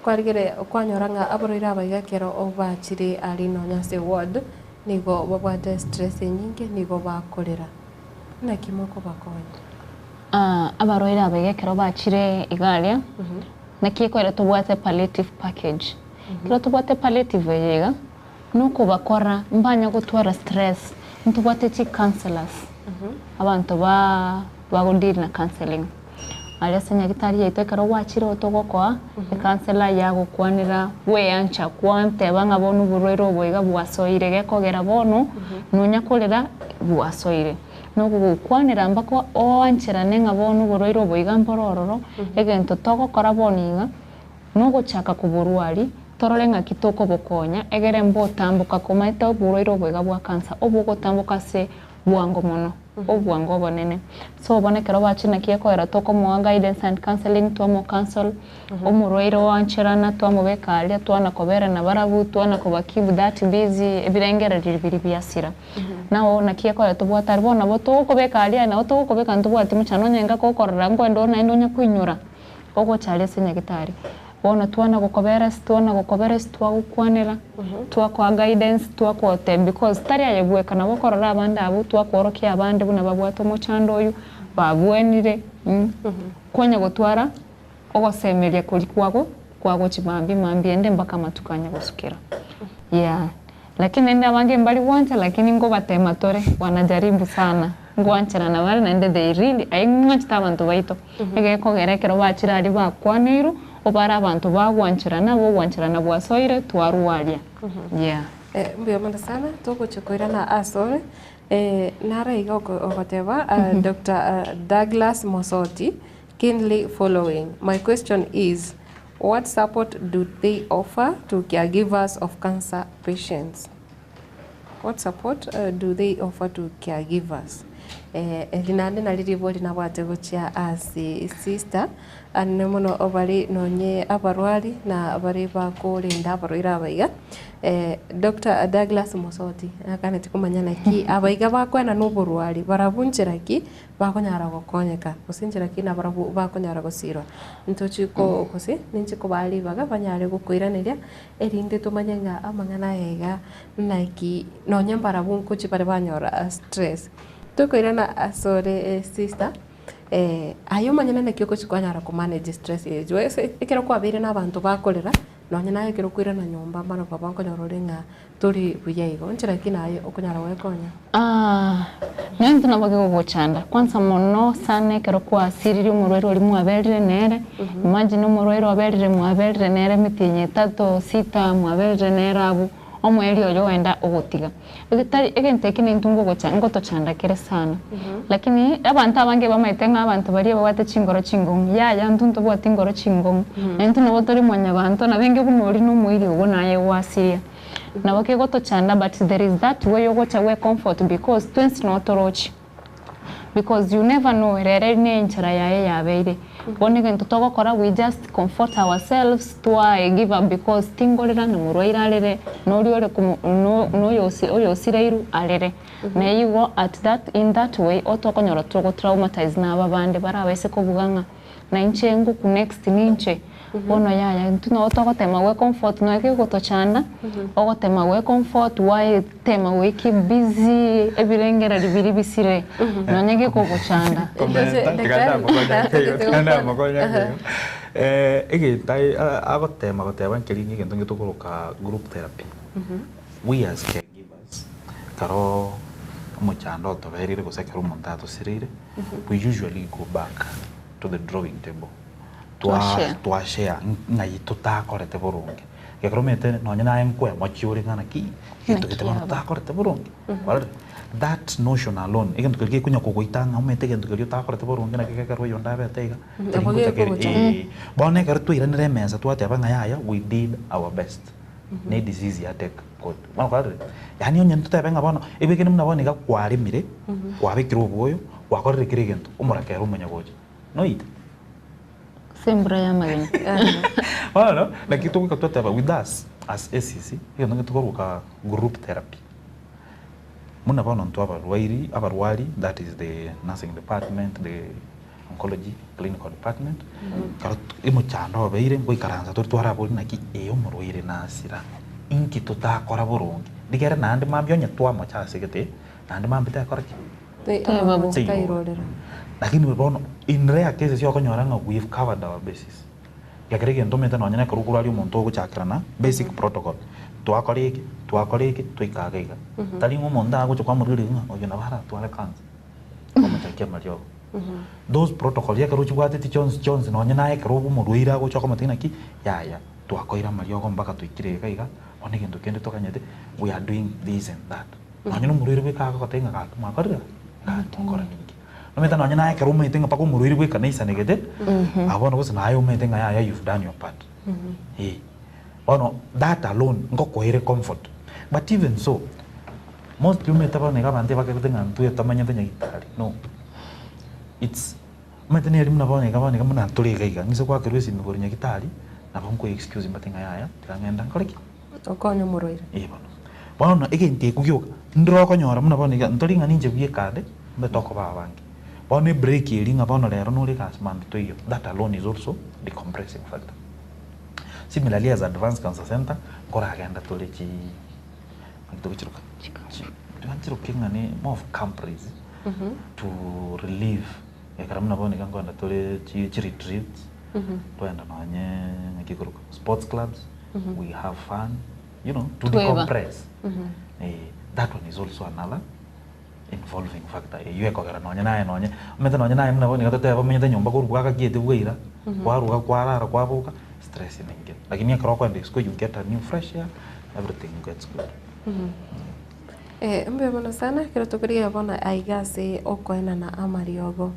Kwarigere kwanyora ng'a aborwaire aba iga ekero bachire aria nonya ase ward, nigo babwate stress enyinge, nigo bakorera. Naki mokobakonya? Ah, abarwaire aba iga ekero bachire iga aria, naki ekoira tobwate palliative package. Ekero tobwate palliative eye iga, nokobakora mbanya gotwara stress, ntobwate chi counsellors, abanto ba bago deal na counselling. Aria ase nyagetari yaito ekero gwachire oo togokoa, ecounsellor yagokwanera bweancha kwanteba ng'a bono oborwaire obo iga bwasoire gekogera bono nonya korera bwasoire. Nokogokwanera mpaka oancherane ng'a bono oborwaire obo iga mboro ororo, egento togokora bono iga, nogochaka koborwaria, torore ng'aki tokobokonya, egere mbotamboka komaete oborwaire obo iga bwa cancer, obogotamboka ase bwango mono, obwango obonene. So bono ekero bachire naki ekoera tokomoa guidance and counselling, twamo counsel, omorwaire oancherana twamobeka aria, twana kobera nabarabwo, twana koba keep that busy, ebirengererio biria biasira. Nabo naki ekoera tobwate aria, bono nabo togokobeka aria nabo togokobeka ntobwati mochando onye engaki okorora nkoenda ore naende onya koinyora. Ogocha aria ase nyagetari, bono twana gokobera ase twana gokobera ase twagokwanera, twakoa guidance, twakote because tari aye bweka nabo okorora abande abwo twakworokia abande buna babwate omochando oywo, babwenire kwanya gotwara ogosemeria koria kwago kwagochi mambia mambia ende mpaka amatuko anya gosukera yeah. Lakini naende abange mbari gwancha lakini nkobatema tore, wanajaribu sana. Ngwancherana bare naende they really aye ng'anchete abanto baito. Egekogera ekero bachire aria bakwaneirwe, obare abanto bagwancherana, bogwancherana bwasoire, twarwaria. Yeah. Mbuya mono sana, togochia koirana asore, naro iga ogoteba Doctor Douglas Mosoti, keenly following, my question is, what support do they offer to caregivers of cancer patients? What support do they offer to caregivers? Eri naende nari ribori nabwate gochia ase sister, anene mono bare nonye abarwari na bare bakorenda abarwaire aba iga. Doctor Douglas Mosoti nakaneti komanya naki aba iga bakoenana oborwari barabwo nchera ki bakonyara gokonyeka, gose nchera ki nabarabwo bakonyara gosirwa. Ntochi ko gose ninche kobaa ribaga banyare gokoiraneria erinde tomanye ng'a amang'ana aya iga naki nonye mbarabwo nkochi bare banyora stress. Tokoirana asore sister, aye omonyene naki ogochi kwanyara ko manage stress eye juu ase ekero kwabeire na abanto bakorera, nonye naye ekero okoirana nyomba mara baba nkonyora ore ng'a tori buya igo, nchera ki naye okonyara goekonya? Nonya intwe nabo kegogochanda, kwanza mono sana ekero kwasiririe omorwaire oria mwaberire nere, imagine omorwaire oberire mwaberire nere emetienyi etato, sita, mwaberire nere abwo, omoerio oyo oenda ogotiga. Egetari egento eke nintwe ngogocha ngotochanda kere sana, lakini abanto abange bamaete ng'a abanto baria babwate chingoro chingong'u, yaya intwe ntobwati ngoro chingong'u, na intwe nabo tore mwanyabanto, nabo enge buna oria na omoiri ogo naye gwasiria. Nabo kegotochanda but there is that way ogocha gwe comfort because twensi no torochi because you never know rero eri ne enchera yaye yabeire bono egento togokora we just comfort ourselves twae give up because tingorera na morwaire arere na oria ore komo no noyosi oyosireirwe arere na igo at that in that way otokonyora togo traumatize na aba bande barabaise kobuga ng'a Na inche ngoku next ninche, bono yaya intwe nabo togotema gwe comfort nonya kegotochanda, ogotema gwe comfort waetema gwe keep busy ebirengererio biria bisire nonya gekogochanda. Komenta, tiga ndamokonya nkeigo, tiga ndamokonya nkeigo. Egento aye agotema goteba nkeri ng'a egento ngetokoroka group therapy. We as caregivers, ekero omochando otoberire gose ekero omonto atosireire, we usually go back to the drawing table twa Twashare. twashare ng'ai totakorete boronge. Ekero omanyete nonye naye nkoemochia ore ng'a naki egento gete bono totakorete boronge, kwarorire? That notion alone, egento keria gekonya kogoita ng'a omanyete egento keria otakorete boronge naki gekero oyonde abete iga, teri Nabo ngocha kere gekogocha. eeh. Bono ekero twairanire emesa twateba ng'a yaya we did our best, ne disease ya take hold. Bono kwarorire? Yaani onye totebe ng'a bono ebekene buna bono iga kwaremire, kwabekire obwoyo, Gwakorire kera egento, omorakera omanya gocha. Noite? Ase embura y'amagena. Bono, naki togoika twateba with us as ACC, egento ng'e tokoroka group therapy. Buna bono intwe abarwairi, abarwari, that is the nursing department, the oncology clinical department, ekero emochando obeire, ngoikaransa tore twaraboria naki ee omorwaire nasira, inki totakora boronge? Rigere naende mambia onye twamocha ase gete, naende mambia tekora ki? Tairorera. Lakini bono in rare cases okonyora ng'a we've covered our bases. Ekero egento omanyete nonye na ekero okorwaria omonto ogochakera na basic protocol, twakora eke, twakora eke, twaika iga iga. Tari ng'a omonto agocha kwamorigereria ng'a oyo nabo aratware cancer, kwamochakia amariogo. Those protocol ekero ochibwateti chionsi chionsi nonye naye ekero omorwaire agocha okomotebia naki, yaya twakoire amariogo mpaka twaikire iga iga, bono egento kende toganyete, we are doing this and that. Nonye nomorwaire bweka agogotebia ng'a gaki mwakorire gaki mokora ninki. Nomanyete nonye naye ekero omanyete ng'a mpaka omorwaire bweka naisanegete, abwo bono gose naye omanyete ng'a yaya you've done your part. Eh, bono that alone ngokoere comfort. But even so, mostly omanyete bono iga abanto ebakerete ng'a intwe tomanyete nyagitari, no. It's omanyete neri buna bono iga bono iga buna ntore iga iga, ng'ise goakerwa esimi korwa nyagitari, nabo nko excuse mbate ng'a yaya, tiga ng'ende nkore ki? Okonye omorwaire. Ee bono. Bono egento ekio gioka, ndire okonyora buna bono iga, ntori ng'a ninche bweka ande, mbe tokoba abange. Bono ebreak eria ng'a bono rero nore egasi mambia toiyo, that alone is also decompressing factor. Similarly as Advanced Cancer Centre, nkoragenda tore chi naki togochiroka? Chi tiga nchiroke ng'a ne more of camprees to relieve ekero buna bono iga nkoenda tore chi chi retreats, twagenda nonye ng'aki ekoroka sports clubs, we have fun, you know, to Tweba. decompress. Eh, that one is also another. involving factor eywo ekogera nonye naye nonye omanyete nonye naye buna bono iga totebe omenyete nyomba korwa bwagakiete bwaira, kwaruga kwarara kwaboka, stress nengima. Lakini ekero okoenda isiko you get a new fresh air, everything gets good. Eh, mbuya mono sana ekero tokorigereria bono aiga ase okoenana amariogo.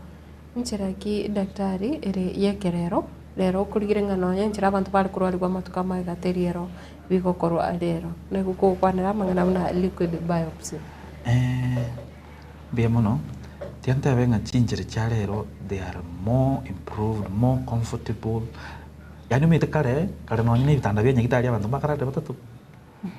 Nchera ki daktari ere y'ekerero rero okorigereria ng'a nonye enchera abanto bare korwarigwa amatuko amagega teri ero bigokorwa rero. Nigo kogokwanera amang'ana buna liquid biopsy. Mbuya mono, tiga ntebe ng'a chinchera chia rero they are more improved, more comfortable, yaani omanyete kare, kare nonye na ebitanda bia nyagitari abanto mbakararire batato.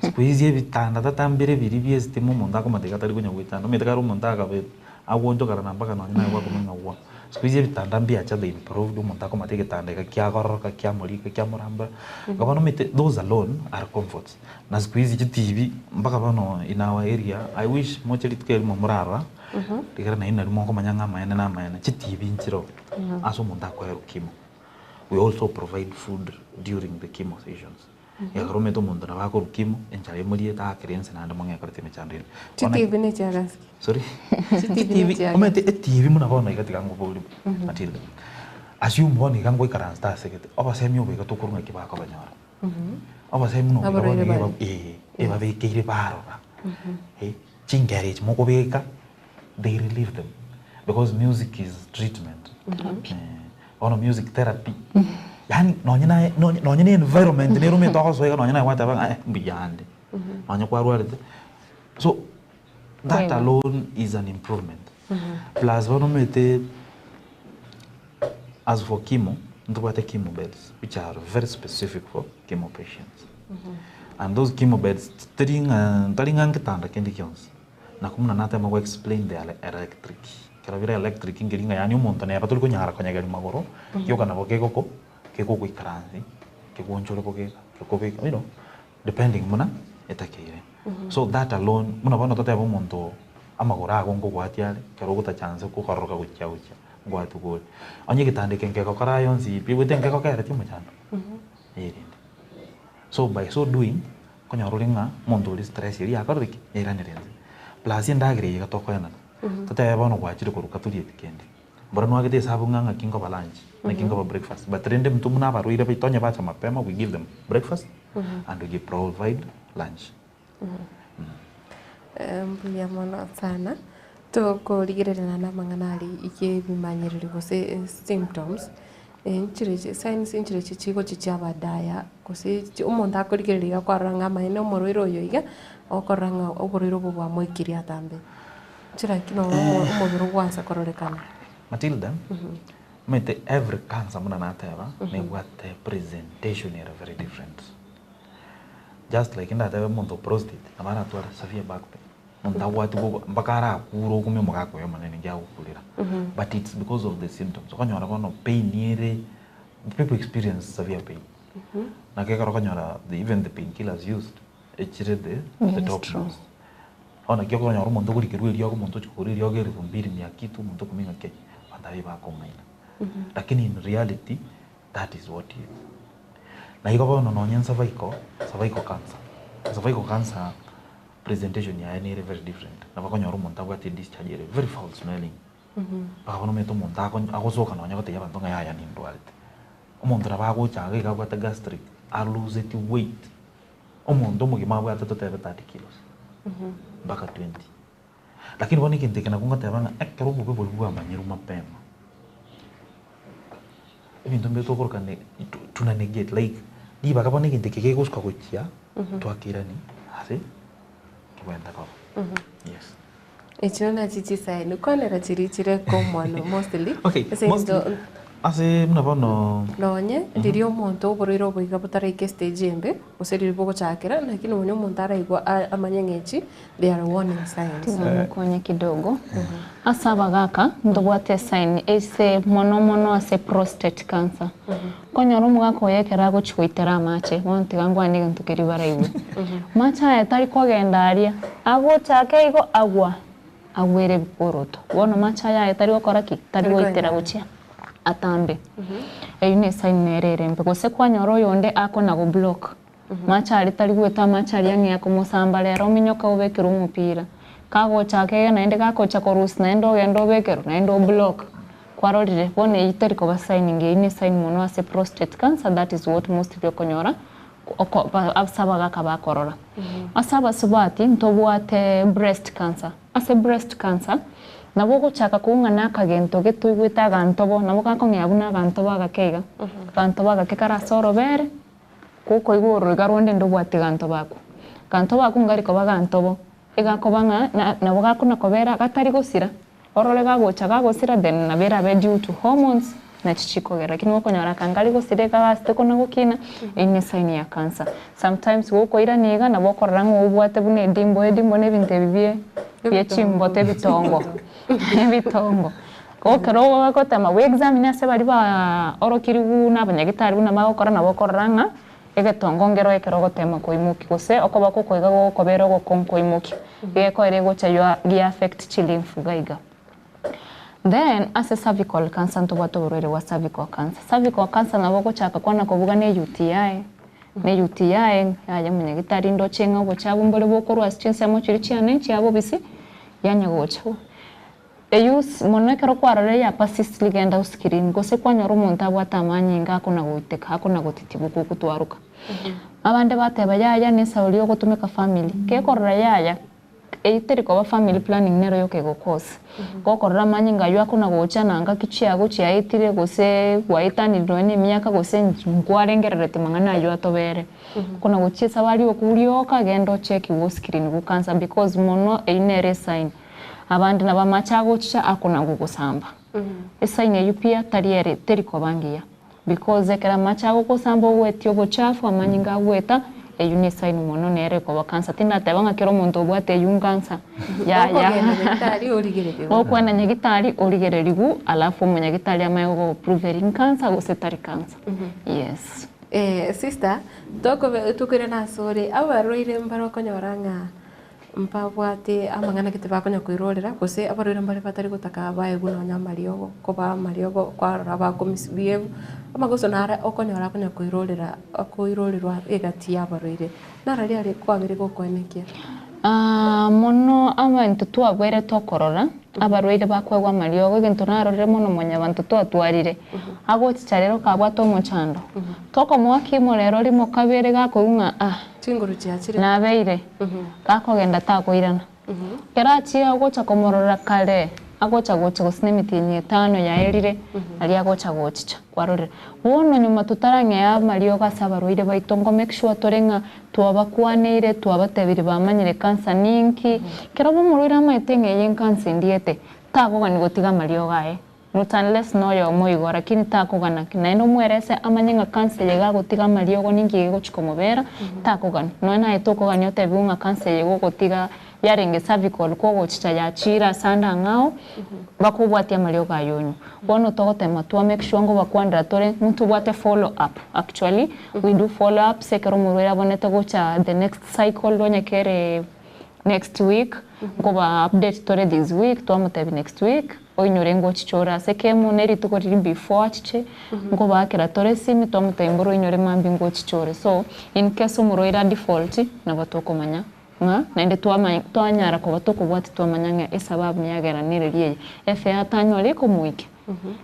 Siku hizi ebitanda tata mbire biria bia estima omonto akomata iga atari konya goetanda, omanyete kare omonto akabe agoonchokana na mpaka nonye naye gwakomanya ng'a gwa. Siku hizi ebitanda mbiacha they improved omonto akomata egetanda iga kiagororoka kiamorika kiamorambora, igo bono omanyete those alone are comforts. Na siku hizi chitibi mpaka bono in our area, I wish moche rituko erimo morarora, rigere naende nario mokomanya ng'a amaene na amaene, chitibi nchiroo ase omonto akoerwa chemo. We also provide food during the chemo sessions. Ekero omanyete omonto nabo akorwa chemo, enchara emoriete aakere ense naende mong'ekorete emechando ere. Bono Chitibi ne chiagasi ki? Sorry? Chitibi ne Chitibi, chiagasi. omanyete etibi buna bono iga tiga nkoborie Matilda, assume bono iga ngoikaransa ase gete, obosemi obo iga tokorwa ng'aki bakobonyora. Obosemi buna obo iga bono Abarwaire iga baria. ee, ebabekeire barora, eh, chingero echi mokobeka, they relieve them because music is treatment. Eh, bono music therapy, yaani nonye naye nonye nonye na environment nere omanyete ogosoa iga nonye naye gwateba ng'a eh mbuyande, nonye kwarwarete. So that Kwega. alone is an improvement. Plus bono omanyete as for chemo, ntobwate chemo beds which are very specific for chemo patients. And those chemo beds teri ng'a tari ng'a ngetanda kende gionsi. Nako buna natema go explain they are electric. Ekero bire electric nkeri ng'a yaani omonto neba tori konyara konyegeria magoro, gioka nabo kegoko kegogoikaransi, kegoonchore bogeka, kekobeka you know, depending buna etakeire. So that alone, buna bono totebe omonto amagoro ago nkogwatia are, ekero ogotacha nse kokororoka gochia gochia, ngwatigwa ore. Onye egetanda eke nkegokora aya onsi pi, ebwate nkegokereti omochando? Erinde. So by so doing, okonyora ore ng'a omonto oria stress eria yakorire ki? Yairanire nse. Plus endagera eye iga tokoenana, totebe bono gwachire korwa katorieti kende, mbora nwagete esabu ng'a ng'aki nkoba lunch, naki nkoba breakfast, but rende intwe buna abarwaire baito onye bacha mapema we give them breakfast and we provide lunch. Mbuya mono sana, tokorigereria naende amang'ana aria ye ebimanyereri gose symptoms, nchirechi signs nchirechi chigochi chia baadaye gose omonto akorigereria iga akwarora ng'a amaene omorwaire oyo iga, okorora ng'a oborwaire obo bwamoikirie atambe. Nchera ki nonya omobere ogwansa kororekana? Matilda, omanyete every cancer buna nateba, nebwate presentation ere very different. Just like ndatebe omonto o prostate, nabo aratware severe back pain, omonto abwati gogo mpaka arakure okumia omogaka oye omonene inki agokurera. But it's because of the symptoms, okonyora bono pain ere, people experience severe pain. Naki ekero okonyora the even the pain killers used, echire the the Very top strong. most. Bono naki okonyora omonto okorikerwa eriogo, omonto ochi kogora eriogo elfu mbili mia kitu, omonto okomia ng'a kei, abanto abwo ebakong'aina. Lakini in reality, that is what is. Na igo bono nonye ncervical, cervical cancer, cervical cancer presentation yaye nere very different, nabo okonyora omonto abwate edischarge ere very foul smelling, mpaka bono omanyete omonto ako agosoka nonye gotebia abanto ng'a yaya nindwarete. Omonto nabo agocha iga iga abwate gastric, aloseti weight, omonto omogima abwate totebe 30 kilos, mpaka 20. Lakini bono egento eke nakwo ngoteba ng'a ekero obobe boria bwamanyirwe mapema, ebinto mbire tokoroka ne tuna negate like ribaga bono egento eke kegosuka gochia twakeirani ase kebwenerete koba yes. Echio nachi chisaini, kwanera chiria chire common mostly, Okay, ase mostly eng'encho ase buna bono nonye riria omonto oborwaire obo iga botaraika estage embe, gose riria bogochakera, lakini nonye omonto araigwa amanye ng'a echi they are warning signs. Tiga kidogo. Ase abagaka ntobwate esign ase mono mono ase prostate cancer. Okonyora omogaka oye ekero agochi goitera amache, bono tiga nkwane egento keria baraigwe. Mache aya tari kogenda aria, agocha ake igo agwa, agwere ebikoroto. Bono mache aya aye tari gokora ki? Tari goitera gochia atambe. Eyio ne esign nere ere embe. Gose kwanyora oyonde akona go block, mache aria tari goeta amache aria ang'e akomosamba rero ominyoke obekerwe omopira. Kagocha akeiga naende gakocha korusia naende ogende obekerwe naende oblock. Kwarorire? Bono eyio teri koba sign engiya, eyio ne sign mono ase prostate cancer that is what mostly okonyora oko ase abagaka bakorora. Ase abasubati ntobwate breast cancer, ase breast cancer nabo ogochaka koigwa ng'a na akagento getoigwete agantobo nabo gakong'ea buna agantobo agake iga, agantobo agake kare ase orobere. Gokoigwa oroiga ronde ndobwati ganto bakwo. Ganto bakwo ngari koba gantobo, egakoba ng'a na nabo gakona kobera gatari gosira, orore gagocha gagosira then nabo erabe due to hormones nachi chikogera. Lakini gokonyora aka nkari gosira ekagasete kona gokina, eyio ne sign ya cancer. Sometimes gokoirania iga nabo okorora ng'a obwate buna edimbo, edimbo na ebinto ebi bie bie chimboto ebitongo ebitongo. Ekero ogotema gwe examine ase baria baorokirigwe na abanyagitari buna bagokora nabo okorora ng'a egetongo nkero ekero ogotema koimokia gose okoboko oko iga gokobera ogokong'u koimokia, gekoera egocha yoa gia affect chilymph iga iga. Then ase cervical cancer ntobwate oborwaire bwa cervical cancer. Cervical cancer nabo ogochaka kwana kobuga ne UTI, ne UTI yaye omonyagitari ndoche ng'a obochabu mbore bokorwa ase chinsemo chiria chiane chia bobisi yanya gocha. Eyio mono ekero kwarorire ya persistly genda oscreen gose kwanyora omonto abwate amanyinga akona goiteka akona gotitibuka okotwaroka. Abande bateba yaya nesauri yogotumeka family kekorora yaya eyio teri koba family planning nero yoka ego cause. Gokorora amanyinga aywo akona gocha na ngaki chiago chiaetire gose gwaetanire nonya na emiaka gose nkwarengerereti mang'ana aywo atobere. Kona gochia esabari okwo rioka genda ochekiwe oscreen cancer because mono eyio nere esign. Abande nabo amache agochicha akona gogosamba. Esign eyio pia tari ere teri koba ngiya because ekero amache agogosamba ogoetia obochafu amanyinga agoeta eyio ne esign mono nere ekoba cancer. Tindateba ng'a kera omonto obwate eyio ncancer yaya. Okogenda nyagitari origererigwe. Gokwenda nyagitari origererigwe alafu omonyagitari amanye gogoproveria ncancer gose tari cancer. Yes. Sister, tokobe tokoirana asore, abarwaire mbare okonyora ng'a Mbabwate amang'ana gete bakonya koirorera, gose abarwaire mbare batari gotaka baegwe nonya amariogo, kobaa amariogo kwarora bako misbehave, amagoso nare okonyora akonya koirorera akoirorerwa egati ya abarwaire. Narari are kwabeire gokoenekia? Mono abanto twabere tokorora, abarwaire bakoegwa amariogo, egento narorire mono mwanyabanto twatwarire, agochicha rero kabwate omochando, tokomoa kimo rero rimo kabere gakoigwa ng'a ah. Chinguru chiachire. Nabeire, gakogenda takoirana. Ekero achia agocha komorora kare, agocha gocha gose nemetienyi etano yaerire, nario agocha gochicha, kwarorire. Bono nyuma totarang'ea amariogo ase abarwaire baito nko make sure tore ng'a twabakwaneire, twabatebirie bamanyire cancer ninki. Ekero omorwaire amaete ng'a eye ncancer endiete, takogania gotiga amariogo aye. Not unless noyomo igo lakini takogana ki naende omwerese amanye ng'a cancer eye gagotiga amariogo ninki gegochi komobera takogana nonya naye tokogania otebiwe ng'a cancer eye gogotiga yarenge cervical kogochicha yachiire ase ande ang'ao bakobwatia amariogo aywo onywe. Bono togotema twa make sure ngobakwanera tore ntobwate follow up actually we do follow ups ekero omorwaire abonete gocha the next cycle onye kere next week nkoba update tore this week twamotebia next week. Oinyore ngochicha ore ase kemo ne rituko riria before achiche, nkobaakera tore esimi twamotebia mboro oinyore mambia ngochicha ore. So, in case omorwaire a default, nabo tokomanya ng'a naende twamanya twanyara koba tokobwatia twamanya ng'a esababu neyagera nereri eye. Efare atanyore ekomoikia,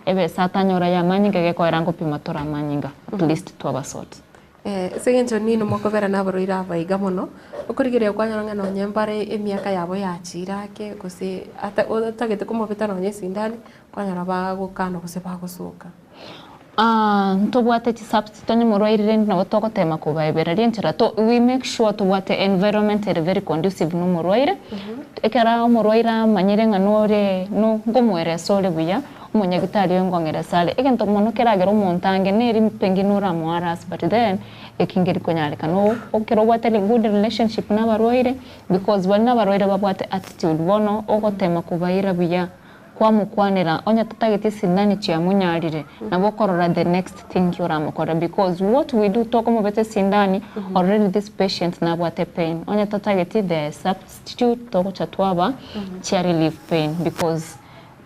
ebesa atanyora ya amanyinga gekoera ngopima tore amanyinga, at least twabasort. Ase eng'encho ninwe mokobera nabarwaire aba iga mono, okorigereria kwanyora ng'a nonye mbare emiaka yabo yachiire ake, gose ata otagete komobeta nonye esindani, kwanyora bagokana gose bagosoka. Ntobwate chisubstitute onye omorwaire rende nabo togotema kobaebereria enchera to we make sure tobwate environment ere very conducive na omorwaire, ekero omorwaire amanyire ng'a nore no nkomoeresa ore buya. Omonyagitari oyo nkong'eresa are egento mono keragere omonto ange neri pengine oramoharass but then eki nkeri konyarekana ekero obwate good relationship na abarwaire because baria na abarwaire babwate attitude bono ogotema kobaira buya kwamokwanera onye tatageti esindani chiamonyarire nabo okorora the next thing ki oramokorere because what we do tokomobeta esindani already this patient nabwate pain onye tatageti the substitute togocha twaba chia relieve pain because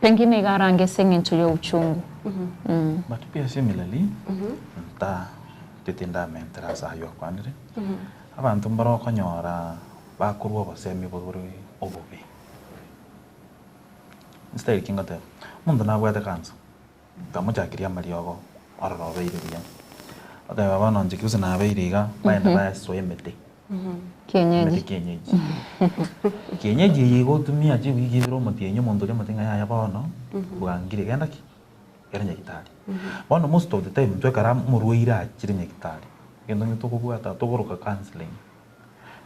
Pengine iga arange ase eng'encho y'obochungu. But pia similarly, nta tete ndamentera ase aywo akwanire, abanto mbare okonyora bakorwa obosemi bore obobe. Style ki ngoteba? Omonto nabwate cancer, nkamochakeria amariogo ororo obeire buya, oteba bono inche gose nabeire iga, baende baesoe emete, Kienyeji. emete kienyeji. Kienyeji eye igo otumia chiwiki ibere omotienyi omonto oria omote ng'a yaya bono, bwangire genda ki? Genda nyagitari. Bono most of the time intwe ekero omorwaire achire nyagitari, egento ng'e tokobwata tokoroka counselling.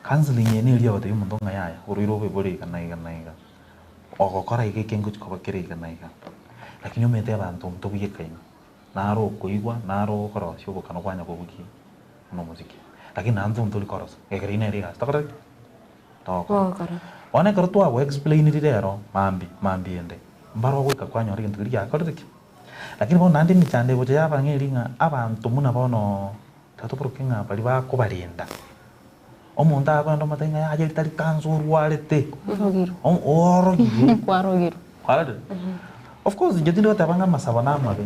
Counselling eye neri egotebia omonto ng'a yaya, orwaire obe bore iga na iga na iga. Ogokora iga eke ngochi koba kere iga na iga. Lakini omanyete abanto ntobwekaine, naro okoigwa, naro okorosia obokano kwanya kobugia buna omosiki. Lakini naende intwe ntori korosa, ekero eyio nere egasi tokoreti ki? Togokora. Togokora. Bono ekero twago explainiri rero, mambia, mambia ende, mbaro ogoika kwanyora egento keria giakorire ki? Lakini bono naende emechando egocha yaba ng'a eri ng'a abanto buna bono tiga toboroke ng'a baria bakobarenda. Omonto akogenda omotebie ng'a yaya eri tari cancer orwarete, Orogirwe. orogirwe. Kwarogirwe. Kwarorire? Of course inche tindi goteba ng'a amasabo namabe,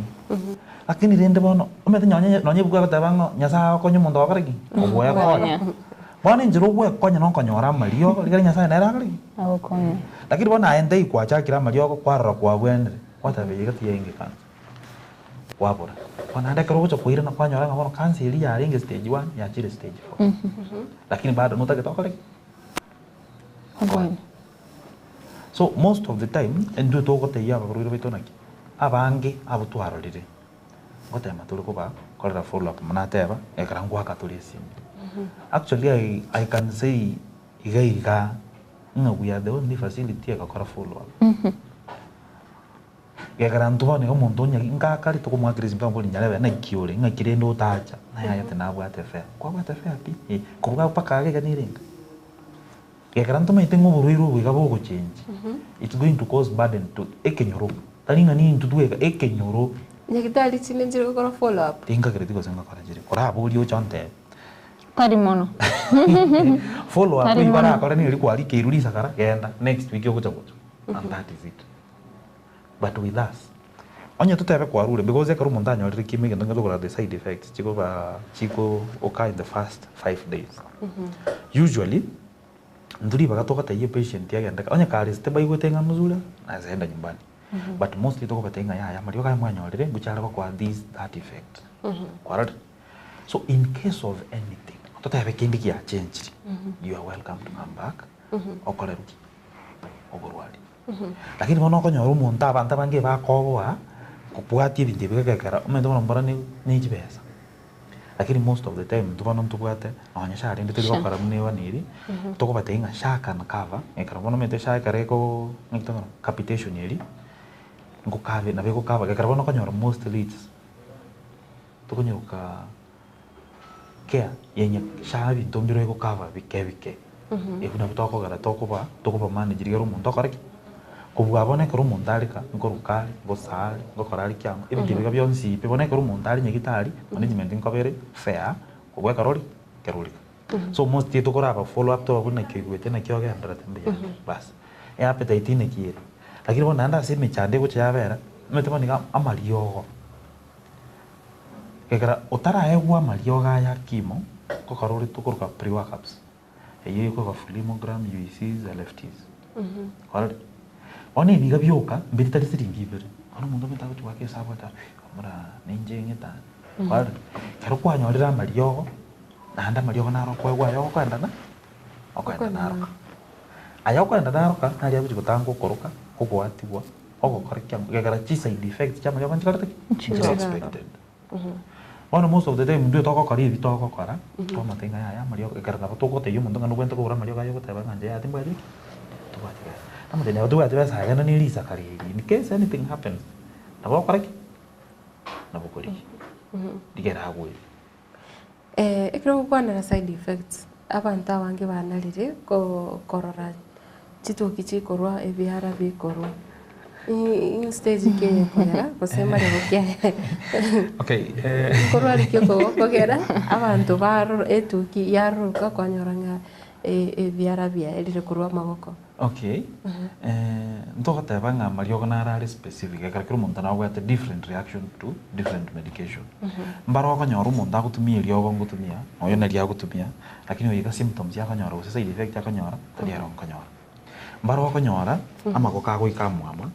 lakini rende bono omanyete nonye nonye ebuku egoteba ng'a Nyasaye agokonya omonto ogokora ki? Ogwekonya. Bono enchera ogwekonya nokonyora amariogo rigereria Nyasaye nere akore ki? Agokonye. Lakini bono aye ntaiyo kwachakire amariogo kwarora kwabwenire, gwateba eye iga tiyarenge cancer, kwabora. Bono naende ekero ogocha koirana kwanyora ng'a bono cancer eria yarenge stage one yachire stage four. Lakini bado notagete okore ki? Obwene. So most of the time intwe togotebia ababorwaire baito naki, abange abwo twarorire, ngotema tore kobakorera follow up buna nateba, ekero ngoaka tore esimi. Actually I, I can say iga iga ng'a we are the only facility egokora follow up. Gekera intwe bono iga omonto onye ngakare tokomoakera esimi tokomoboria nyarebe naki ore, ng'aki rende otacha, naye ayete nabwate efare. Kwabwate efare pi? Eh, korwa mpaka iga iga nerenge. Gekera ntomaete ng'a oborwaire obo iga bogochengi, it's going to cause burden to ekenyoro, tari ng'a nintwe tweka, ekenyoro. Nyagitari chinde nchire gokora follow up? Tinkagereti gose ngokora chire, koraborie oche ontebe. Tari mono. Follow up Tari eywo mono. barakore neri kwarikeirwe risakara, genda next week ogocha gocha, and that is it. But with us, onye totebe kwarure because ekero omonto anyorire kimo egento nge tokora the side effects chikoba chiko occur in the first 5 days. Usually, intwe ribaga togotebia epatient agende onye kare stable aigwete ng'a mzuri, naeza enda nyumbani. But mostly togobatebia ng'a yaya amariogo aya mwanyorire ngochia are gokoa this that effect. Kwarorire? So in case of anything, totebe kende giachenchiri, you are welcome to come back, okorerwe ki? Oborwari. Lakini bono okonyora omonto abanto abange bakoboa, kobwatia ebinto ebi gekegera omanyete bono mbora ne ne chibesa. Lakini most of the time intwe bono ntobwate nonye SHA rende tori gokora buna ewana eria, tokobatebia ng'a SHA can cover, ekero bono omanyete SHA ekero eko ng'aki tokoroka capitation eria, ngokave nabo egokava gekero bono okonyora most rates, tokonyeroka care yenye SHA ebinto mbire egokava bike bike. Ebio nabio tokogera tokoba tokoba manage rigiya omonto okore ki? Kobua bono ekero omonto are ka, nkoruka are, ngosaa are, ngokora are kiang'o, ebinto ebi iga bionsi pi, bono ekero omonto are nyagitari, management nkoba ere fair, kobua ekero ori, ekero ori ka. So most tokoraba follow up toba buna naki oigwete, naki ogendererete, mbuya ande, bas. Eappetite naki ere. Lakini bono naende ase emechando egocha yabera, omanyete bono iga amariogo, Ekero otaraegwa amariogo aya chemo, ngokora ore tokoroka pre workups, eyio ekoba flimogram, UECs, LFTs. Kwarorire? Bono ebi iga bioka, mbiri tari siringi ibere, bono omonto omanyete agochi goaka esabu ati omura ninche ng'etane. Kwarorire? Ekero kwanyorire amariogo, naende amariogo naro okoegwa aya ogokoenda na okoenda naroka. Aya okoenda naroka, naria agochi gotanga okoroka, ogoatigwa. Ogokora ki amo? Gekera chi side effects chia amariogo nchikorete ki? Nchire expected. Bono most of the time intwe togokora ebi togokora, twamotebia ng'a yaya amariogo ekero nabo togotebia omonto ng'a nobwenerete kogora amariogo aye ogoteba ng'a inche yaya timbwati ki? Tobwati besa. Namotebia neba tobwati besa aye genda ne risakara eri in case anything happens, nabo ogokora ki? Nabo okorigia. Rigere agwere. Ekero ogokwanera side effects, abanto abange banarire korora chituki chikorwa ebiara bikorwa, stage ki eye ekogera gose marego ki aya Okay, nkorwa ki okogera abanto barora etuki yaroroka kwanyora ng'a ebiara biaerire korwa amagoko. Okay, ntogoteba ng'a amariogo naro are specific, ekero kera omonto nabwate different reaction to different medication. Mbare okonyora omonto agotumia eriogo ngotumia, na oyo nario agotumia, lakini oyo iga symptoms akonyora gose side effect akonyora, tari ero nkonyora. Mbare okonyora, amagoko agoika amwama.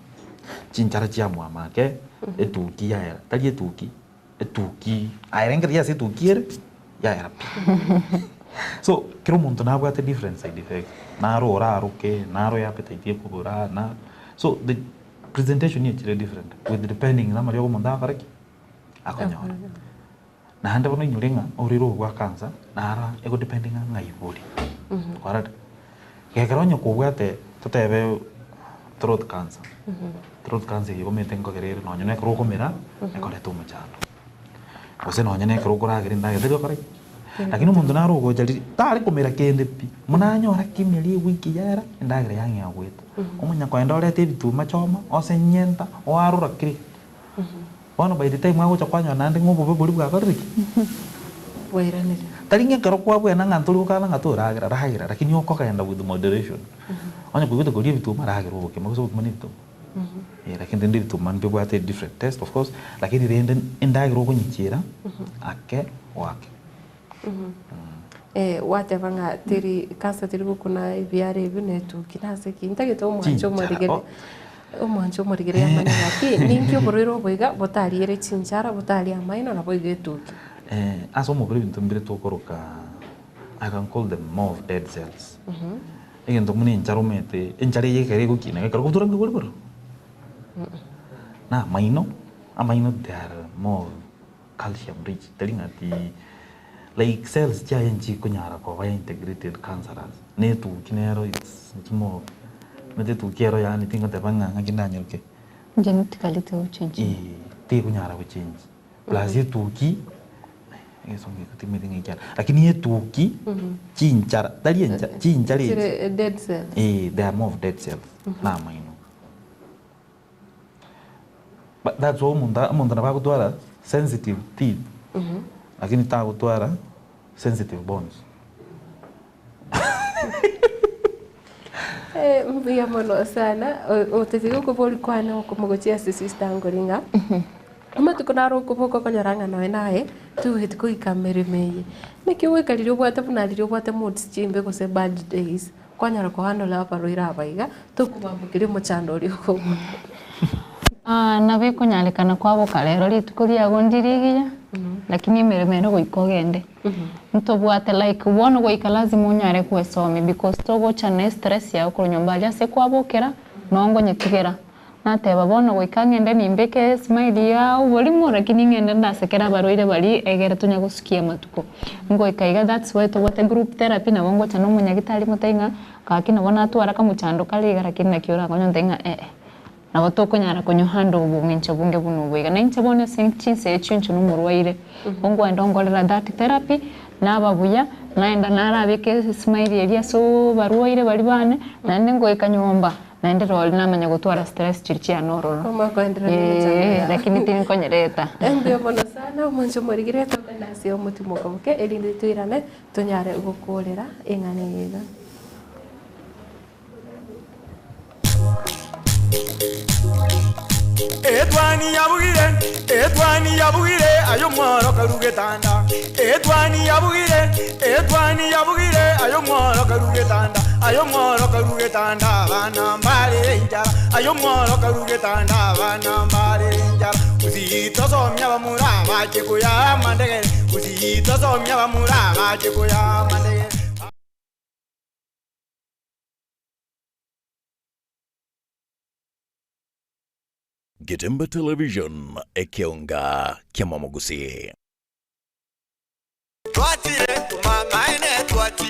Chinchara chiamwama ake, etuki yaera, tari etuki, etuki, aye rengereria ase etuki ere, yaera pi. So, kera omonto nabwate different side effects, naro oraroke, naro appetite ekobora, na so the presentation nigo chire different with depending na amariogo omonto agokora ki? Akonyora. Naende bono inyore ng'a orire obwo bwa cancer, naro ego depending ng'a ng'ai bore. Kwarorire? Gekero onye kobwate totebe throat cancer, throat cancer eye omanyete nkogera ere nonye na ekero okomera, ekoreta omochando. Gose nonye na ekero okoragera endagera teri gokora ki? Lakini omonto nare ogocha riria, tari komera kende pi, buna anyora kimeri ewiki yaera, endagera yang'ea goeta. Omanya koenda orete ebituma choma, ose nyenta, oarora kiri. Bono by the time agocha kwanyora naende ng'a obobe boria bwakorire ki? Bwairanire. Tari ng'a ekero kwabwena ng'a ntori gokana ng'a toragera, ragera, lakini okogenda with moderation. Onye koigwete koria ebituma, ragera obokima, gose obokima na ebituma. Eh, lakini rende ebituma mbibwate different taste of course, lakini rende endagera okonyechiera ake o ake. Eh, gwateba ng'a teri kansa teri gokuna ebiara ebio na etuki nase ki? Ntagete omwanche Chinchara, omorigere oh. omwanche omorigere amanye ng'aki ninki oborwaire obo iga botariere chinchara botarie amaino nabo iga etuki. Eh, ase omobere ebinto mbire tokoroka I can call them more of dead cells. Egento buna enchara omanyete, enchara eye ekero egokina ekero ogotura nkegori bororo? Na amaino, amaino they are more of calcium rich tari ng'a ati like cells chiaye nchikonyara koba integrated cancerous, na etuki nero it's it's more of omanyete etuki ero yaani tingoteba ng'a ng'aki ndanyeroke. Genetically tegochenchia. Eeh, tekonyara gochenji. Plus etuki, egesongo eke timanyeti ng'a ekiara, lakini etuki chinchara tari enchara chinchara echi. Chire dead cells. Eeh, they are more of dead cells na amaino. But that's why omonto omonto nabo agotwara sensitive teeth lakini tagotwara sensitive bones. Eh, mbuya mono sana otete gokobori kwane okomogochia ase sister ngori ng'a amatuko naro okoboka okonyora ng'a nonya naye togeti goika emeremo eye. Naki ogoika riria obwate buna riria obwate moods chimbe gose bad days, Kwanyara kohandle abarwaire aba iga, tokobambokeria omochando oria okobua. Ah, nabo ekonyarekana kwaboka rero rituko riago ndiri rigiya, lakini emeremo ere goika ogende. Ntobwate like bono goika lazima onyare goesomia because togocha na estress yago korwa nyomba aria ase kwabokera, noo ngonyetigera. Nateba, Bono goika ng'ende nimbeke esmile ya oborimo, lakini ng'ende ndasekere abarwaire baria egere tonya gosukia amatuko. Ngoika iga that's why tobwate group therapy nabo ngocha na omonyagitari ngotebi ng'a gaki nabo natwara kamochando kare iga lakini naki orakonye ontebi ng'a eh eh nabo tokonyara konywa handle obong'encho bonge buna obo iga. Na inche bono ase chinsa echio inche nomorwaire, ongwenda ongorera that therapy, naba buya, naenda narabeka esmile eria ase obarwaire baria bane, naende ngoika nyomba. Naende rori namanya gotwara stress chiria chiane ororo. Omakoenderera nemechando Eeh, yao. lakini tinkonyereta. Mbuya mono sana omonche omorigire togende ase omotimoko moke erinde toirane tonyare gokorera eng'ana eye iga. Etwani yabugire, etwani yabugire, aye omworo karu getanda. Etwani yabugire, etwani yabugire, aye omworo karu getanda. Aye omworo karu getanda, abana mbarere enchara. Aye omworo karu getanda, abana mbarere enchara. Gusii tosomia abamura abache koyaa amandegere, Gusii tosomia abamura abache koyaa amandegere. Getembe Television, ekeonga ki'amamogusii.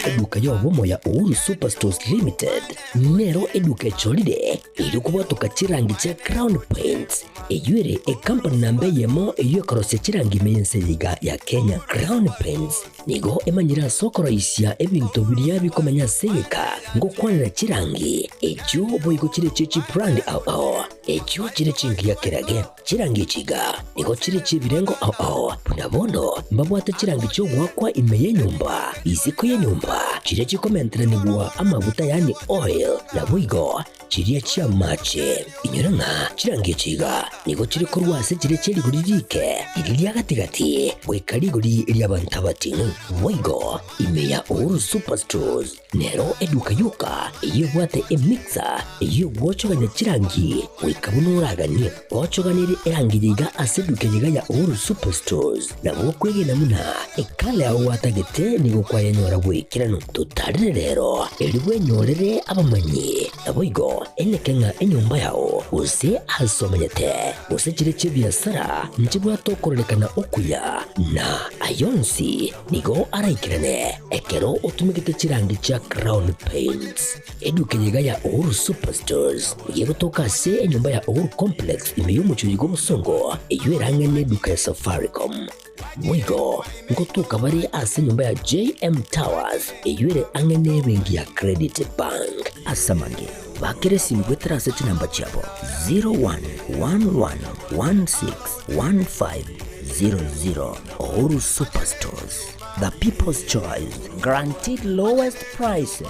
Eduka y'obomo ya Uhuru Superstores Limited nero eduka echorire erio kobwatoka chirangi chia Crown Paints, eyio ere ekampani namba eyemo eyio ekorosia chirangi ime y'ense eye iga ya Kenya. Crown Paints nigo emanyire ase okoroisia ebinto biria bikomenya ase egeka ngokwanera chirangi echio boigo chire chie chibrand ao ao echio chire chingiya kerage. Chirangi echi iga nigo chire chi'ebirengo ao ao, buna bono mbabwate chirangi chi'ogoakwa ime y'enyomba, isiko y'enyomba, chiria chikomenteranigwa amaguta yaani oil, naboigo chiria chi'amache. Inyora ng'a chirangi echi iga nigo chire korwa ase chiria chie rigori riike, riria ria gati-gati, goika rigori ri'abanto abating'u. Boigo ime ya Uhuru Superstores nero eduka yoka eyio ebwate emixer eyio egwochogania chirangi goika. Goika buna oraganie gochoganerie erangi eye iga ase eduka eye iga ya Uhuru Superstores. Nabo okwegena buna ekala yao gwatagete nigo kwayenyora bw'ekeranu. Totarere rero, erio bwenyorere abamanyi. Naboigo eneke ng'a enyomba yao, gose aase omenyete, gose chire chi'ebiasara nchibwate okororekana okuya, na ay'onsi nigo araikerane ekero otumegete chirangi chia Crown Paints. Eduka eye iga ya Uhuru Superstores nigo egotoka ase enyomba ya Uhuru Complex ime y'omochie oyo bw'obosongo, eyio erang'e neduka ya Safaricom. Boigo ngotoka bare ase enyomba ya JM Towers eyio ere ang'e nebenki ya Credit Bank. Ase amange, bakera esimi goetera ase chinamba chiabo 0111161500. Uhuru Superstores, the people's choice, guaranteed lowest prices.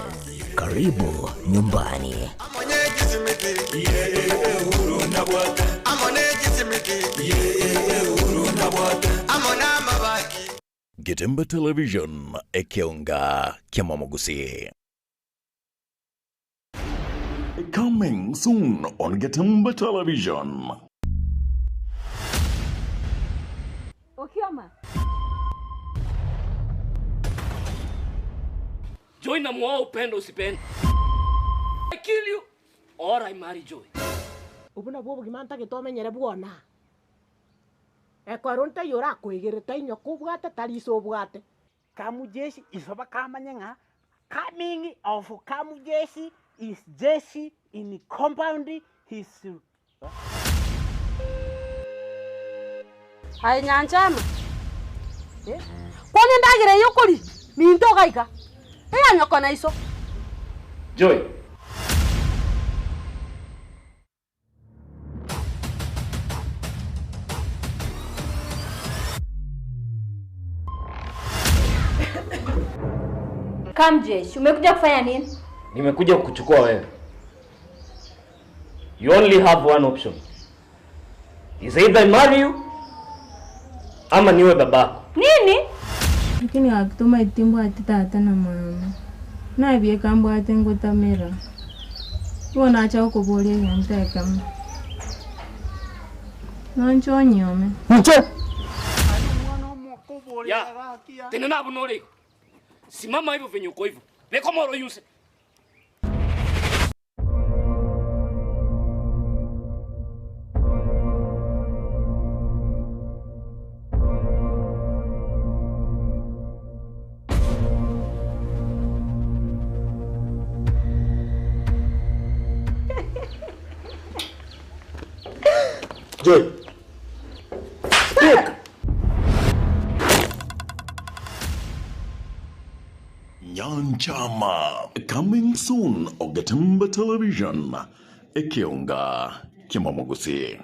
Karibu nyumbani. Getembe Television, ekeonga ki'amamogusii. Coming soon on Getembe Television. Okioma. Joy namuoa upende usipende. I kill you or I marry Joy. Obwo nabwo obogima ntagete omenyere bwona. Ekero ntaiyo orakoegere tainywa kobwate tari iso obwate. Kamujeshi iso bakamanye ng'a coming of Kamujeshi is jeshi in compound his. Aye Nyanchama, eh, kwana endagera eye okoria, minto iga iga, eya nyoko na iso. Joy. Kamjesh, umekuja kufanya nini? Nimekuja kukuchukua wewe. You only have one option. Is either I marry you ama niwe babako. Nini? Lakini gaki tomaeti mbwate tata na mama, nabieka mbwate ngotamera. Igo nacha gokoboria egento ekemo, nonche onyuome. Inche! Ya, tenena abwo nore igo. Simama hivyo venye uko hivyo. Beka omoro oyuse. Joy. Speak. Nyanchama coming soon Ogetembe Television ekeonga ki'omomogusii.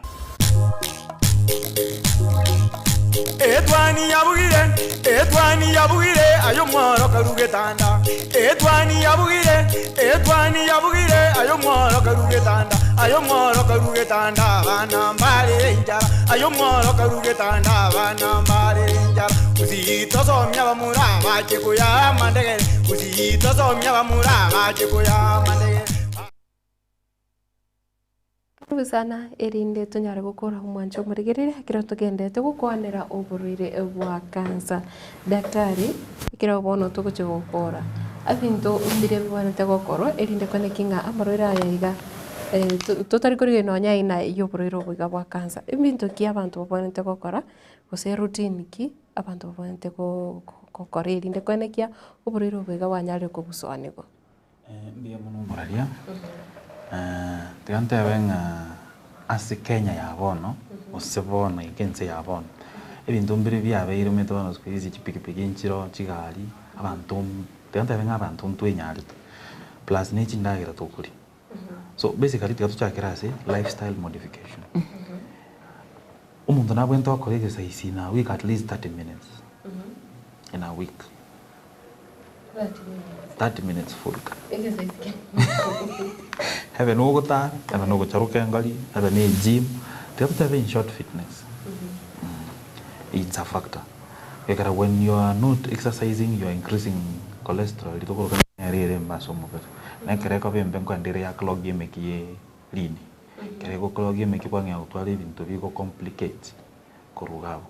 Etwani yabugire, etwani yabugire, aye omworo karu getanda. Etwani yabugire, etwani yabugire, aye omworo karu getanda. Aye omworo karu getanda, abana mbarere enchara. Aye omworo karu getanda, abana mbarere enchara. Gusii tosomia abamura bache koyaa amandegere, Gusii tosomia abamura bache koyaa amandegere. Karibu sana erinde tonyare gokora omwancho omorigereria ekero togenderete gokwanera oborwaire bwa cancer. Daktari, ekero bono togochia gokora, ebinto mbire bibwenerete gokorwa erinde kwaneki ng'a amarwaire aya iga totari korigereria nonya aina ya oborwaire obo iga bwa cancer. Ebinto ki abanto babwenerete gokora, gose routine ki abanto babwenerete gokora erinde koenekia oborwaire obo iga bwanyarire kobusoanigwa? Mbuya mono omoraria, tiga ntebe ng'a ase Kenya ya bono, gose bono iga ense ya bono, ebinto mbire biabeire omanyete bono siku hizi chipikipiki nchiroo, chigari, abanto tiga ntebe ng'a abanto ntwenyarete, plus ne chindagera tokoria. So basically tiga tochakere ase lifestyle modification. Omonto nabwenerete gokora exercise in a week at least 30 minutes, in a week. 30 minutes full. Ebe nogotara, ebe nogocharoka engari, ebe ne egym, tiga totebe in short fitness. It's a factor. Ekero when you are not exercising you are increasing cholesterol riria tokoroka nere ere embe ase omobere. Na ekero ekoba embe nkoenda ere ya clog emekia ye rini. Ekero egokorogia emeki kwang'ea gotwara ebinto bigo complicate korwa iga abwo.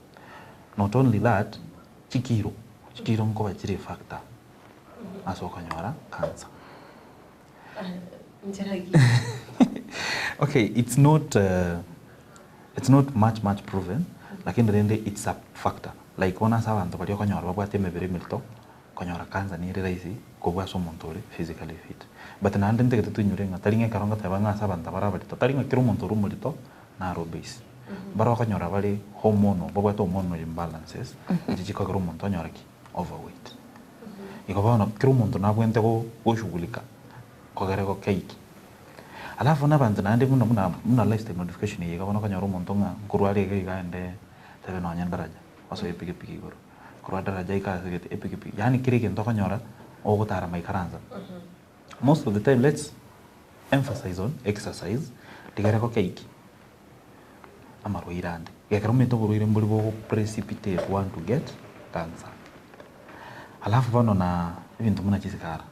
Not only that, chikiro, chikiro nkoba chire efactor ase okonyora cancer. Okay, it's not it's not much much proven, lakini rende it's a factor. Like bono ase abanto baria okonyora babwate emebere emerito, konyora cancer nere rahisi kobua ase omonto ore physically fit. But naende ntagete toinyore ng'a tari ng'a ekero ngoteba ng'a ase abanto abare abarito, tari ng'a kera omonto ore omorito naro obese. Mbare okonyora bare hormonal, babwate hormonal imbalances, echi chikogera omonto onyore ki? Overweight. Igo bono kera omonto nabwenerete goshughulika kogere gokeiki. Alafu buna abanto naende buna buna buna lifestyle modification eye iga bono okonyora omonto ng'a nkorwa are iga iga aende tebe nonye daraja osoe epikipiki igoro, korwa daraja aike ase gete epikipiki yaani kera egento okonyora ogotara maikaransa. Most of the time let's emphasize on exercise rigere gokeiki amarwaire ande. Gekero omanyete oborwaire mbori bogo precipitate one to get cancer. Alafu bono na ebinto buna chisigara,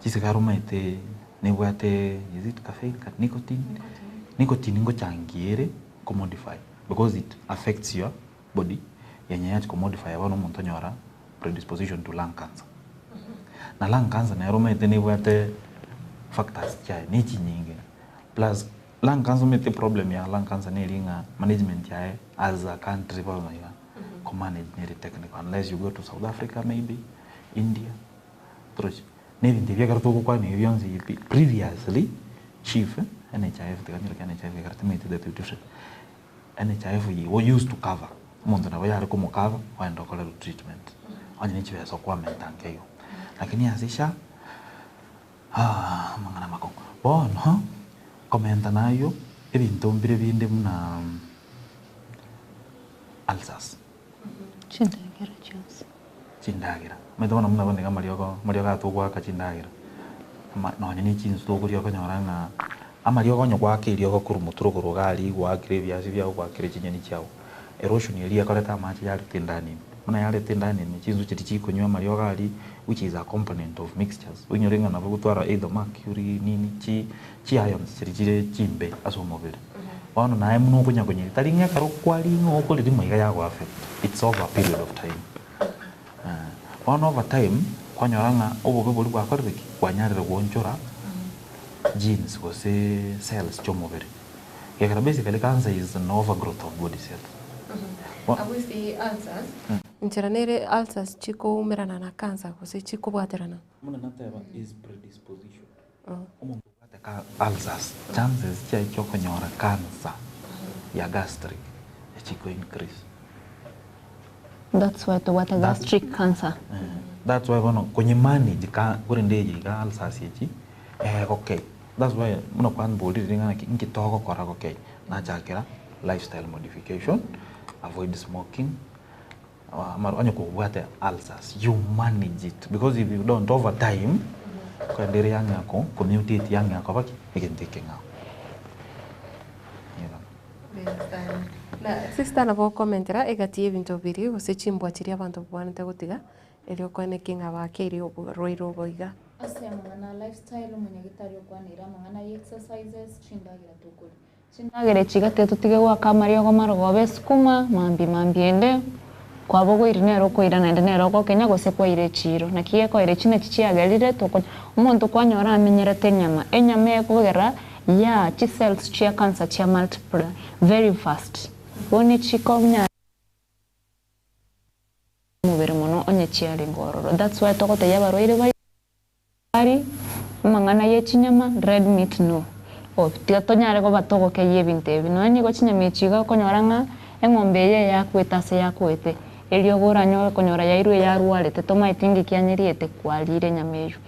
chisigara omanyete nebwate is it caffeine nicotine, nicotine ngochangia ere ko modify because it affects your body yenye yachi ko modify bono omonto onyora predisposition to lung cancer. Na lung cancer nero omanyete nebwate factors chiaye ne chinyinge plus lung cancer omanyete problem ya lung cancer neri ng'a management yaye as a country bono iga ko manage nere technical unless you go to South Africa maybe, India, torochi. Na ebinto ebi ekero togokwana ebi bionsi ebi previously chief NHIF tiga nyeroke NHIF ekero timanyeti the two different. NHIF igo used to cover, omonto nabo yare komocover ogenda okorerwa treatment onye ne chibesa okwamenta nke igo. Lakini ase SHA amang'ana amakong'u. Bono komenta na aywo ebinto mbire binde buna ulcers. Chindagera chionsi. Chindagera. Omanyete bono buna bono iga amariogo, amariogo aya togoaka chindagera, ama nonye na echinsu tokoria okonyora ng'a amariogo onye goaka eriogo korwa motwe rogoro iga aria goakire ebiasi biago goakire chinyeni chiago, erosion eria ekoreta amache yareta endani ime. Buna yareta endani ime, chinsu chiria chikonywa amariogo aria which is a component of mixtures, oinyore ng'a nabo gotwara either mercury nini chi chi ions chiria chire chimbe ase omobere. Bono naye buna okonya konyeri tari ng'a ekero kwaring'a okorerima iga yago affect, it's over a period of time. Bono over time, kwanyora ng'a obobe boria bwakorire ki? Bwanyarire goonchora genes gose cells chia omobere. Gekogera basically cancer is an overgrowth of body cells. Bo. Abwo ase ulcers, Enchera nere ulcers chikoumerana na cancer gose chikobwaterana. Buna nateba is predisposition. Omonto obwate ka ulcers, chances chiaye chia okonyora cancer ya gastric echiko increase. That's why tobwate gastric cancer. That's why bono konye manage ka korende eye iga ulcers echi egokei. That's why buna kwamborire ring'ana ki inki togokora gokei, nachakera lifestyle modification, avoid smoking, Amaro onye kobwate ulcers you manage it because if you don't over time kogenda ere yang'ea ko mutate yang'ea koba ki egento ekeng'ao. Na sister nabo okomentera egati y'ebinto biria gose chimbwa chiria abanto babwenerete gotiga erio okoenekia ng'a bakeire oborwaire obo iga. Ase amang'ana a lifestyle omonyagitari okwaneire amang'ana ya exercises, chindagera tokoria. Chindagera echi gati totige goaka amariogo marogoba esukuma, mambia mambia ende, kwabogoiri nere okoira naende nere ogokenya gose kwaira echiiro. Naki gekoira echi nachi chiagerire tokonya omonto kwanyora amenyerete enyama, enyama ekogera ya chicells chia cancer chia multiply very fast. Bono echikonya. Omobere mono onye chiarenge ororo. That's why togotebia abarwaire baito. Ari amang'ana ye chinyama, red meat no. Oh, tiga tonyare koba togokeyia ebinto ebi. Nonya nigo chinyama echi iga okonyora ng'a eng'ombe eye eyakwete ase yakwete, eriogo oranyore konyora yairwe eyarwarete, tomaeti ng'iki anyeriete, kwarire enyama eywo.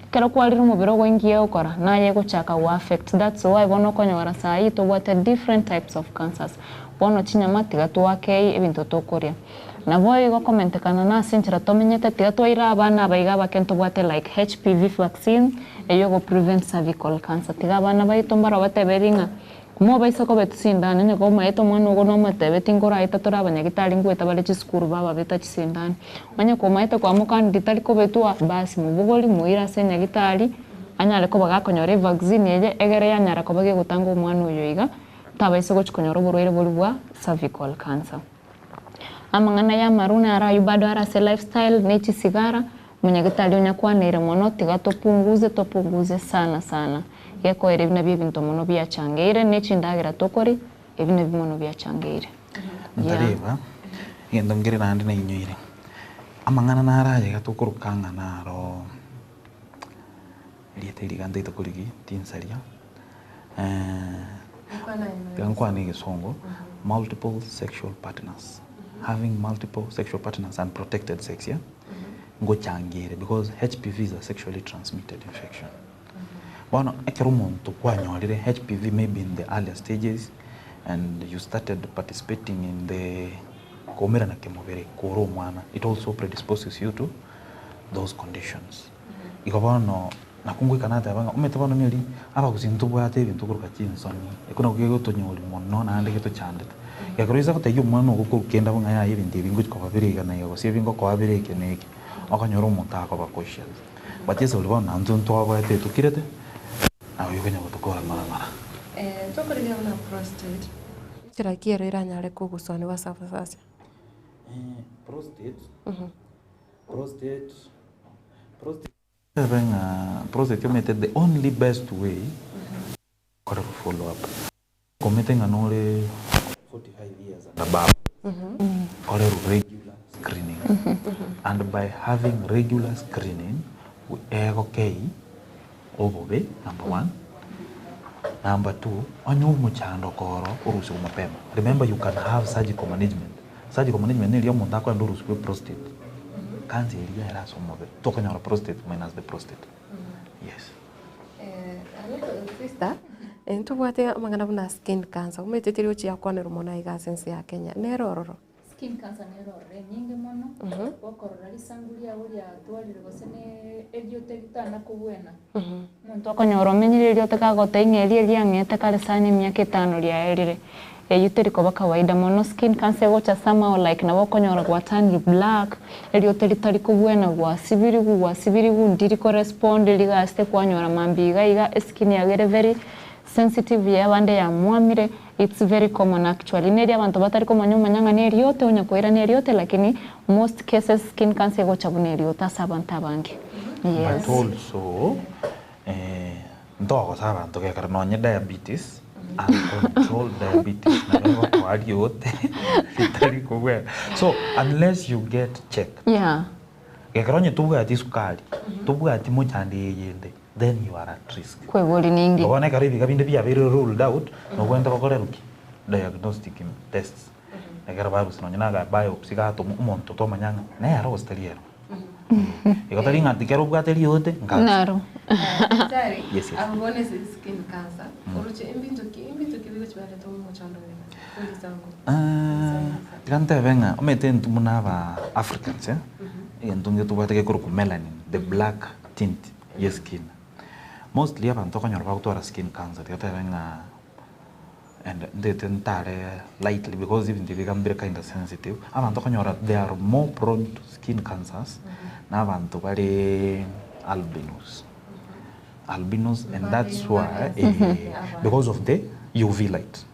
Ekero kwarire omobere ogo inki egokora? Naye egochaka go affect. That's why bono okonyora saa hii tobwate different types of cancers. Bono chinyama tiga twakei ebinto tokoria. Naboigo komentekana nase enchera tomenyete, tiga twaire abana aba iga abake ntobwate like HPV vaccine eywo ego prevent cervical cancer. Tiga abana baito mbarabwo bateberie ng'a mobaisa kobetwa chisindano onye komaete omwana ogo nomotebeti nkoraeta tore abanyagitari ngoeta bare chisukuru bababeta chisindano. Onye komaete kwamokaniri tari kobetwa basi mobogori moire ase enyagitari. Anyare koba gakonyora evaccine eye egere yanyara koba gegotanga omwana oyo iga tabaisa gochi konyora oborwaire boria bwa cervical cancer. Amang'ana ya amarwa naro aywo bado are ase lifestyle ne chisigara, Omonyagitari onyakwaneire mono tiga topunguze topunguze sana sana gekoera ebi nabio ebinto mono biachangeire ne chindagera tokori ebi nabio mono biachangeire yeah. Ntareba, egento nkere naende nainyoire, amang'ana naro aye iga tokoroka ng'a naro erieta eri iga ntaete korigia tinsaria, tiga nkwane egesongo, multiple sexual partners, having multiple sexual partners unprotected sex yeah, ngochangere because HPV is a sexually transmitted infection. Bono ekero omonto kwanyorire HPV maybe in the earlier stages and you started participating in the koumerana kemobere kore omwana, it also predisposes you to those conditions. Igo bono nakwo ngoika nateba ng'a omanyete bono neri abagusii ntobwate ebinto korwa chinsoni, ekio nakio kegotonyoria mono naende getochandete. Ekero oisa gotebia omwana ogo korwa kende abwo ng'a yaya ebinto ebi ngochi koba bire iga na iga gose ebi ngokoa bire eke na eke, okonyora omonto akoba cautious. But esaburi bono naintwe ntwabwate etokirete, nabo ekonya gotokora ng'ora ng'ora. Tokorigia buna prostate, nchera ki ero eranyare kogoswanigwa ase abasacha? Prostate, prostate, prostate ebe ng'a prostate omanyete the only best way kore follow up. Omanyete ng'a nore 45 years and above, kore regular screening and by having regular screening egokei obobe number one, number two onye omochando koro orusiwe mapema. Remember you can have surgical management, surgical management neria omonto akoenda orusiwe prostate, cancer eria ere ase omobere, tokonyora prostate minus the prostate, yes. Sister, ntobwate amang'ana buna skin cancer, omanyete teri gochia yakwanerwa mono aiga ase ense ya Kenya, nere ororo? Skin cancer nere ororo enyinge mono, gokorora risangu riago riatwarire gose ne eriote ritana kobwena. Omonto okonyora omenyire eriote kagotebia ng'a erio eriang'ete kare sana emiaka etano riaerire, eyio teri koba kawaida mono. Skin cancer egocha somehow like nabo okonyora gwa turned black, eriote ritari kobwena gwasibiriwu gwasibiriwu ndiri ko respond rigasete kwanyora mambia iga iga eskin yago ere very sensitive yabande yamwamire, it's very common actually. Neri abanto batari komanya omanya ng'a neriote onya koira neriote lakini most cases skin cancer egocha buna eriote ase abanto abange. Yes. But also ntogosa abanto gekero nonye diabetes, uncontrolled diabetes nabo egokoa riote ritari kobwena. So unless you get checked, Yeah. gekero onye tobwati esukari, tobwati mochando eyende, then you are at risk. Kwegori ningi. Bono ekero ebiga binde biabeire ruled out, nobwenerete gokorerwa ki? Diagnostic tests. Ekero barusia nonye na aka biopsy gatoma omonto tomanya ng'a nero gose tari ero. Igo tari ng'a ekero obwate riote nkache. Naro. Daktari, Yes, yes. abwo bono ase skin cancer, oroche embinto ki embinto ki bigochibareta omochando oyo bwe risango? Tiga ntebe ng'a omanyete intwe buna aba Africans eh, egento nge tobwate gekorokwa melanin, the black tint ye skin. Mostly abanto okonyora bagotwara skin cancer tiga tebe ng'a and ntete ntare lightly because ebinto ebi iga mbire kinda sensitive, abanto okonyora they are more prone to skin cancers na abanto bare albinos, albinos and that's why eh, because of the UV light.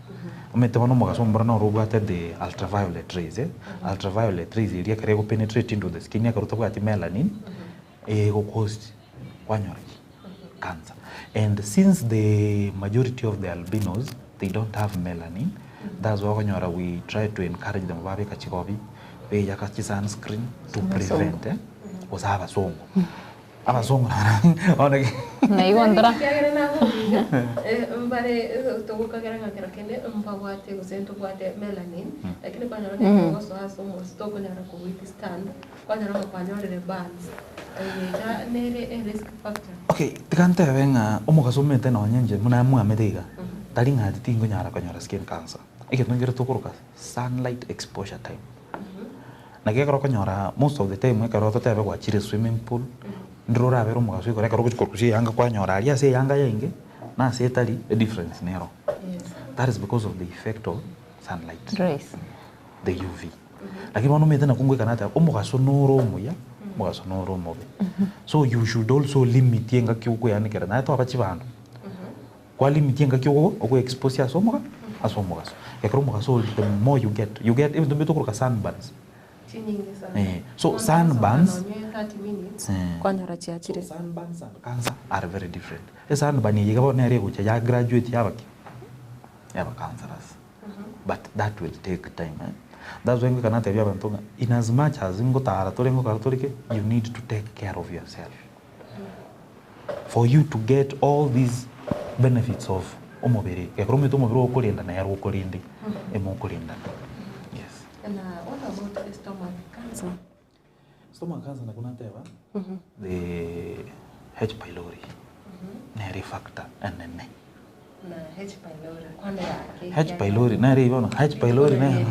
Omanyete bono omogaso omobere noro obwate the ultraviolet rays eh, ultraviolet rays eria ekero ego penetrate into the skin ekero otabwati melanin, ego cause kwanyora ki? Cancer. And since the majority of the albinos they don't have melanin, that's why okonyora we try to encourage them babeka chigobi, beyaka chi sunscreen to prevent eh, gose abasongo. Abasongo nabarabwo bono ki. Naigo ntora. Ekiagera naboria iga, mbare togokagera ng'a kero kende mbabwate gose ntobwate melanin, lakini kwanyora ng'a ekero ogosoa ase omosi tokonyara ko withstand. Kwanyora ng'a kwanyorire burns, eye nere e risk factor. Okay, tiga ntebe ng'a omogaso omanyete nonye inche buna mwamete iga, tari ng'a ati tingonyara konyora skin cancer. Egento nkere tokoroka sunlight exposure time. Naki ekero okonyora most of the time ekero totebe gwachire swimming pool, ndire orabere omogaso igoro ekero ogochi korusia eyanga kwanyora aria ase eyanga yainge, na ase etari, edifference nero. That is because of the effect of sunlight. Rays. The UV. Lakini bono omanyete nakwo ngoika nateba, omogaso noro omuya. Omogaso noro omobe. So you should also limit engaki okoeanekera naye twaba chibando, kwa limit engaki ogo ogo expose ase omoga ase omogaso. Ekero omogaso ore the more you get, you get ebinto mbire tokoroka sunburns. Chinyinge sana. Eh, so Bono osoka sunburns nonye 30 minutes, Eh. kwanyora chiachire. So sunburns and cancer are very different. Esunburn eye iga bono nere egocha ya graduate yaba ki? Yaba cancerous. But that will take time eh. That's why ngoika natebia abanto ng'a in as much as ngotara tore ngokora tore ki, you need to take care of yourself. For you to get all these benefits of omobere, ekero omanyete omobere okorenda nere okorende, emokorendana. Yes. Na what about stomach cancer? Stomach cancer nabo nateba, the H pylori nere efactor enene. Na H pylori kwanera ake H pylori nere bono, H pylori nere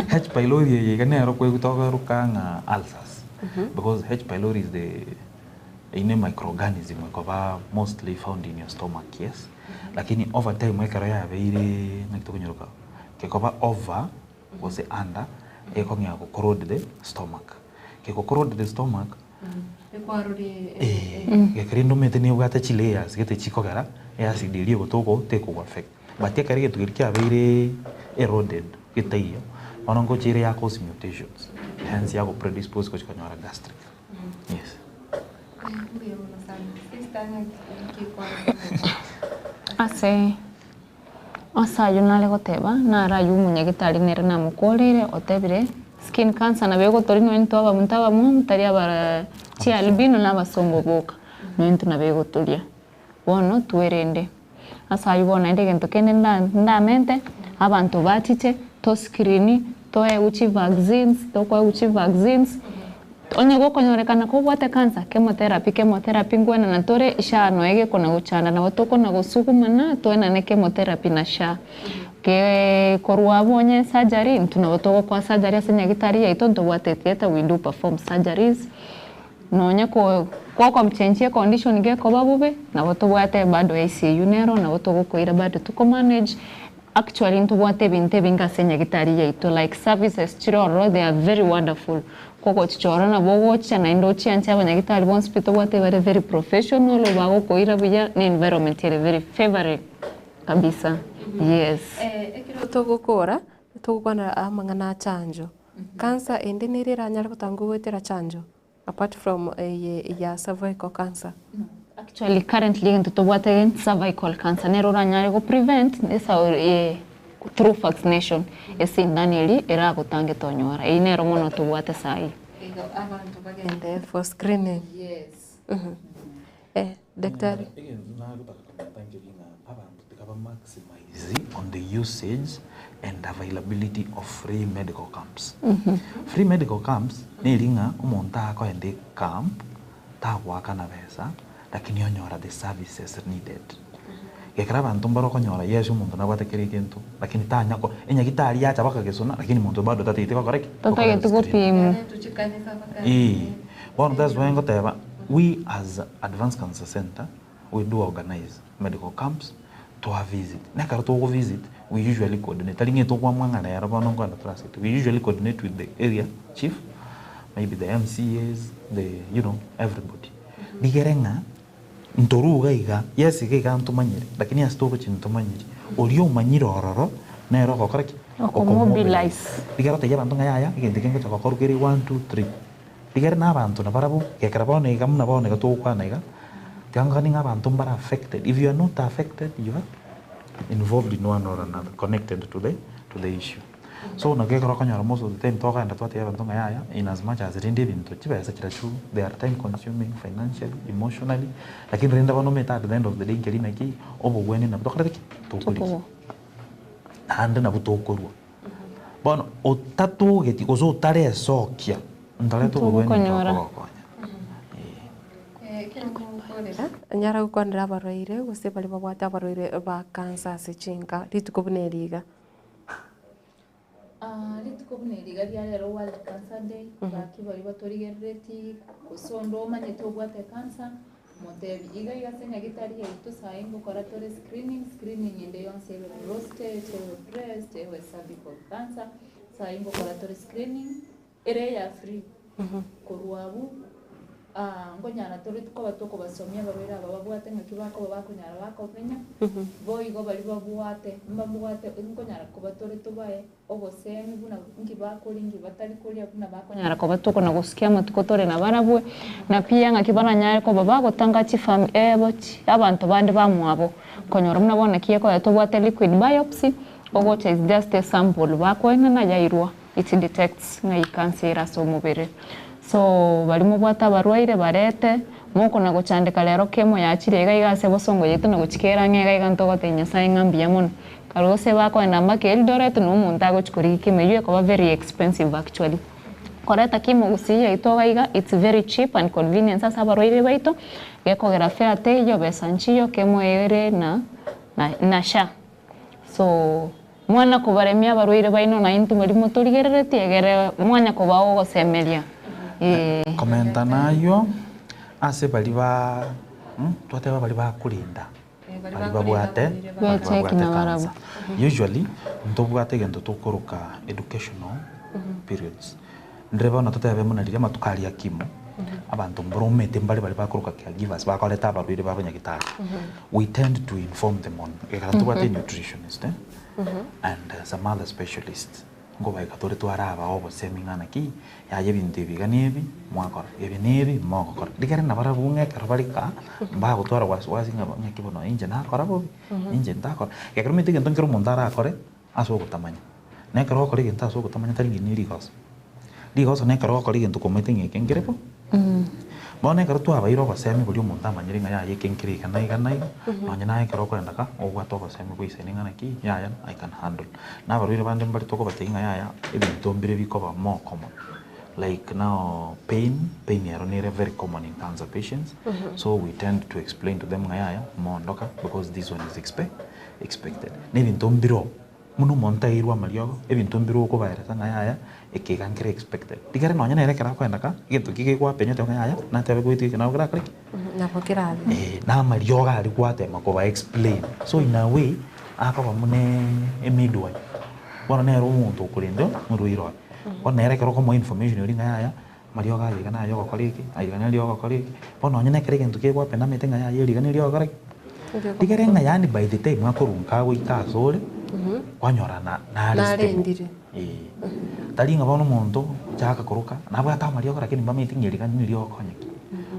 H pylori eye iga nere okoigwa tokoeruka ng'a ulcers because H pylori is the eine microorganism ekoba mostly found in your stomach yes, lakini over time ekero yabeire ng'aki tokonyeroka gekoba over gose under ekong'ea go corrode the stomach. Kego corrode the stomach, eh, gekero inde omanyete nebwate chilayers gete chikogera eacid eria egotoka tekogo affect. But ekero egento keria kiabeire eroded getaiyo, bono ngocha ere ya cause mutations, hence yago predispose gochi konyora gastric. Yes. Ase Ase ayio nare goteba, naro ayio omonyagitari nere namokoreire, otebire, skin cancer nabo egotoria nonya intwe abamonto abamwamu tari aba chialbino na abasongo boka, nonya intwe nabo egotoria. Bono twerende. Ase ayio bono naende egento kende nda ndamente, abanto bachiche, to screen, toegwe chivaccines, tokoegwa chivaccines, Onye gokonyorekana kobwate cancer, chemotherapy, chemotherapy nkwenana tore SHA noe gekona gochanda nabo tokona gosugumana toenane chemotherapy na SHA. Ke korwa abwo onye surgery intwe nabo togokoa surgery ase nyagitari yaito ntobwate etheatre we do perform surgeries, nonye ko gokochenjia econdition gekoba bobe nabo tobwate bado ICU nero nabo togokoira bado toko manage. Actually ntobwate ebinto ebinge ase enyagitari yaito like services chire ororo they are very wonderful, kogochichora nabo ogocha naende ochianche abanyagitari bonsi pi tobwate bare very professional bagokoira buya ne environment ere very favouring kabisa yes. Ekero togokora, togokwana amang'ana a chanjo, cancer ende nere eranyare gotanga goetera chanjo? Apart from eye ya cervical cancer. Actually currently egento tobwate cervical cancer nero oranyare go prevent through vaccination esindano eria eragotange tonyora eyio nero mono tobwate saii. Igo abanto bagende for screening. Yes. Eh, daktari. Egento nagotaka komenta nkeri ng'a abanto tiga ba maximize on the usage and availability of free medical camps. Free medical camps neri ng'a omonto akoenda ecamp tagoakana besa lakini onyora the services needed. Gekero abanto mbare okonyora yes omonto nabwate kera egento lakini tanya ko enyagitari yacha bakagesona lakini monto bado tatagete gokora ki? Tatagete gopimwa. Eeh, bono that's why ngoteba we as Advanced Cancer Centre we do organize medical camps twa visit, na ekero togo visit we usually coordinate, tari ng'a etokoamua ng'a rero bono nkoenda tore ase eke, we usually coordinate with the area chief, maybe the MCAs, the you know everybody, rigere ng'a ntoruga iga, yes iga iga ntomanyire, lakini ase togochia ntomanyiri, oria omanyire ororo nere ogokora ki? Okomobilize. Rigere otebie abanto ng'a yaya egento eke ngocha gokorwa kere one, two, three. Rigere na abanto nabarabwo, gekera bono iga buna bono iga togokwana iga, tiga ngokani ng'a abanto mbare affected, if you are not affected you are involved in one or another, connected to the to the issue. So naki ekero okonyora most of the time tokogenda twatebia abanto ng'a yaya in as much as rende ebinto chibesa chirachwo they are time consuming financially, emotionally, lakini rende bono omanyete at the end of the day nkeri naki obogwenia nabwo tokorete ki? Tokorigia. Naende nabwo tokorwa. Bono otatogeti gose otaresokia, ntorete obogwenia Ntogokonyora. ntokogokonya. Nyara gokwanera abarwaire gose baria babwate abarwaire ba cancer ase chinka rituko buna eri iga. Ah, rituko buna eri iga ria rero World Cancer Day, gaki baria batorigereretie, gose onde omanyete obwate cancer, Motebi, Iga iga ase nyagetari yaito saii ngokora tore screening, screening ende yonsi ebe prostate, ebe breast, ebe cervical cancer, saii ngokora tore screening, ere eya free. Korwa abwo nkonyara tore koba tokobasomia abarwaire aba babwate ng'aki bakoba bakonyara bakomenya, boigo baria babwate mbabwate nkonyara koba tore tobae obosemi buna nki bakoria nki batari koria buna bakonyara koba tokona gosukia amatuko tore nabarabwo, na pia ng'aki baranyare koba bagotanga chifami ebo chi abanto bande bamwabo konyora buna bono naki ekoya tobwate liquid biopsy ogocha is just a sample bakoenana yairwa it detects ng'ai cancer ere ase omobere. So baria mobwate abarwaire barete mokona gochandeka rero chemo yachire iga iga ase bosongo yaito na gochikera ang'e iga iga ntogotebia Nyasaye ng'a mbuya mono. Kare gose bakoenda mpaka Eldoret na omonto agochi korigia chemo eywo ekoba very expensive actually. Koreta chemo gusii yaito iga iga it's very cheap and convenience ase abarwaire baito, gekogera fare teiyo besa nchiyo chemo ere na na sha. So mwana kobaremia abarwaire baino na intwe baria motorigereretie egere mwanya kobao ogosemeria ee. Komenta nayio ase baria ba twateba baria bakorinda baria babwate baria babwate cancer. Usually ntobwate egento tokoroka educational periods. Ndire bono totebe buna riria amatuko aria a chemo, abanto mboromete mbare baria bakoroka caregivers bakoreta abarwaire ba abanyagitari. We tend to inform them on ekero tobwate nutritionist eh, and some other specialists, nkobaika tore twarabaa obosemi ng'a naki, yaya ebinto ebi iga na ebi mwakora, ebi na ebi mogokora. Rigere nabarabwo ng'a ekero bare kaa, mbagotwara wasiwasi ng'a ng'aki bono inche nakora bobe, inche ntakora. Ekero omanyete egento nkere omonto arakore. Ase ogotamanya. Na ekero ogokora egento ase ogotamanya tari ng'ina erigoso. Rigoso nekero ogokora egento kwamaete ng'a eke nkere bo. Bono ekero twabaire obosemi boria omonto amanyire ng'a yaya eke nkere iga na iga na iga, nonye naye ekero okoenda ka, obwate obosemi bwa isene ng'a naki, yaya I can handle. Na abarwaire bande mbare tokobatebia ng'a yaya, ebinto mbire bikoba more common. Like now pain, pain ero nere very common in cancer patients, so we tend to explain to them ng'a yaya, mondoka because this one is expe. expected. Na ebinto mbiroo, buna omonto airwe amariogo, ebinto mbiroo okobaeresa ng'a yaya, eke iga nkere expected. Rigere nonye nere ekero akoenda ka, egento ki gegoapenye otebe ng'a yaya, natebe goetia eke nabo kerakore ki? Nabo kerabe. Eh, na amariogo aria gwatema koba explain. So in a way, akoba buna emidwife. Bono nere omonto okorenda omorwaire oye. Bono nere ekero okomoa information oria ng'a yaya, amariogo aya iga naye ogokora eke, aya iga nere ogokora eke, bono nonye na ekero egento kegoapena amanyete ng'a yaya eri iga neri ogokora ki? Rigere ng'a yaani by the time akorunka agoika asore, kwanyora na nare stable. Narendire. Eeh. Tari ng'a bono omonto chaka koroka, nabwate amariogo lakini mbamanyeti ng'a eri iga neri ogokonya ki.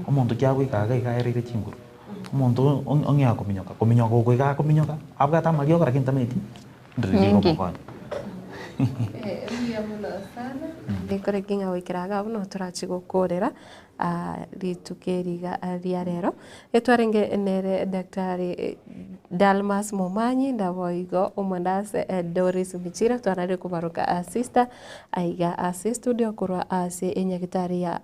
Omonto ki agoika iga iga aereire chinguru, omonto ong'ea kominyoka, kominyoka oko iga akominyoka, abwate amariogo lakini tamanyeti ndiri Ninki? rigomokonya. Mbuya mono sana. Ninkore ki ng'a goikera iga abwo nabo torachi gokorera rituko eri iga ria rero. Etwarenge nere Daktari Dalmas Momanyi naboigo omondase Doris Michira twanarire kobaroka sister aiga ase estudio korwa ase enyagitari ya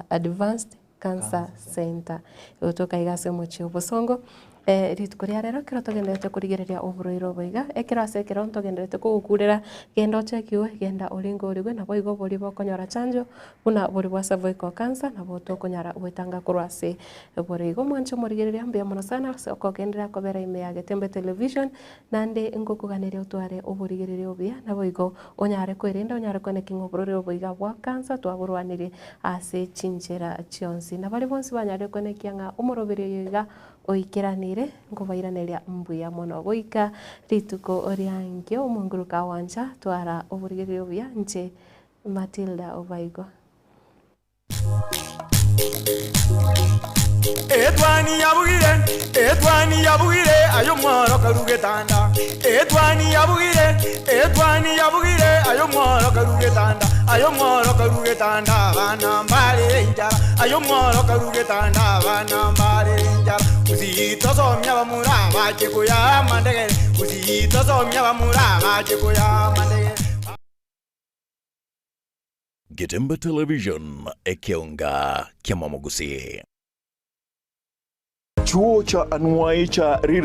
Advanced Cancer Centre egotoka iga ase omochie o Bosongo. Rituko ria rero ekero togendererete korigereria oborwaire obo iga, ekero ase ekero ntogendererete kogokurera, genda ochekiwe, genda oringe origwe, naboigo boria bokonyora chanjo buna boria bwa cervical cancer nabo tokonyara gwetanga korwa ase bore igo. Mwanche omorigereria mbuya mono sana ase okogenderera kobera ime ya Getembe Television, naende ngokoganeria otware oborigereria obuya, naboigo onyare kwerenda onyare koeneki ng'a oborwaire obo iga bwa cancer twaborwanirie ase chinchera chionsi. Na baria bonsi banyarire koenekia ng'a omoroberi oyo iga oikeranire, nkobairaneria mbuya mono. Goika rituko riankio omonguruka awancha twara oborigereria obuya inche Matilda Obaigwa. Etwani yabugire, etwani yabugire, aye omworo karu getanda. Etwani yabugire, etwani yabugire, aye omworo karu getanda. Aye omworo karu getanda, abana mbare enchara. Aye omworo karu getanda, abana mbare enchara. Gusii tosomia abamura bache koyaa amandegere. Gusii tosomia abamura bache koyaa amandegere. Getembe Television, ekeonga kiamamogusii. Chuo cha anuai cha Rira.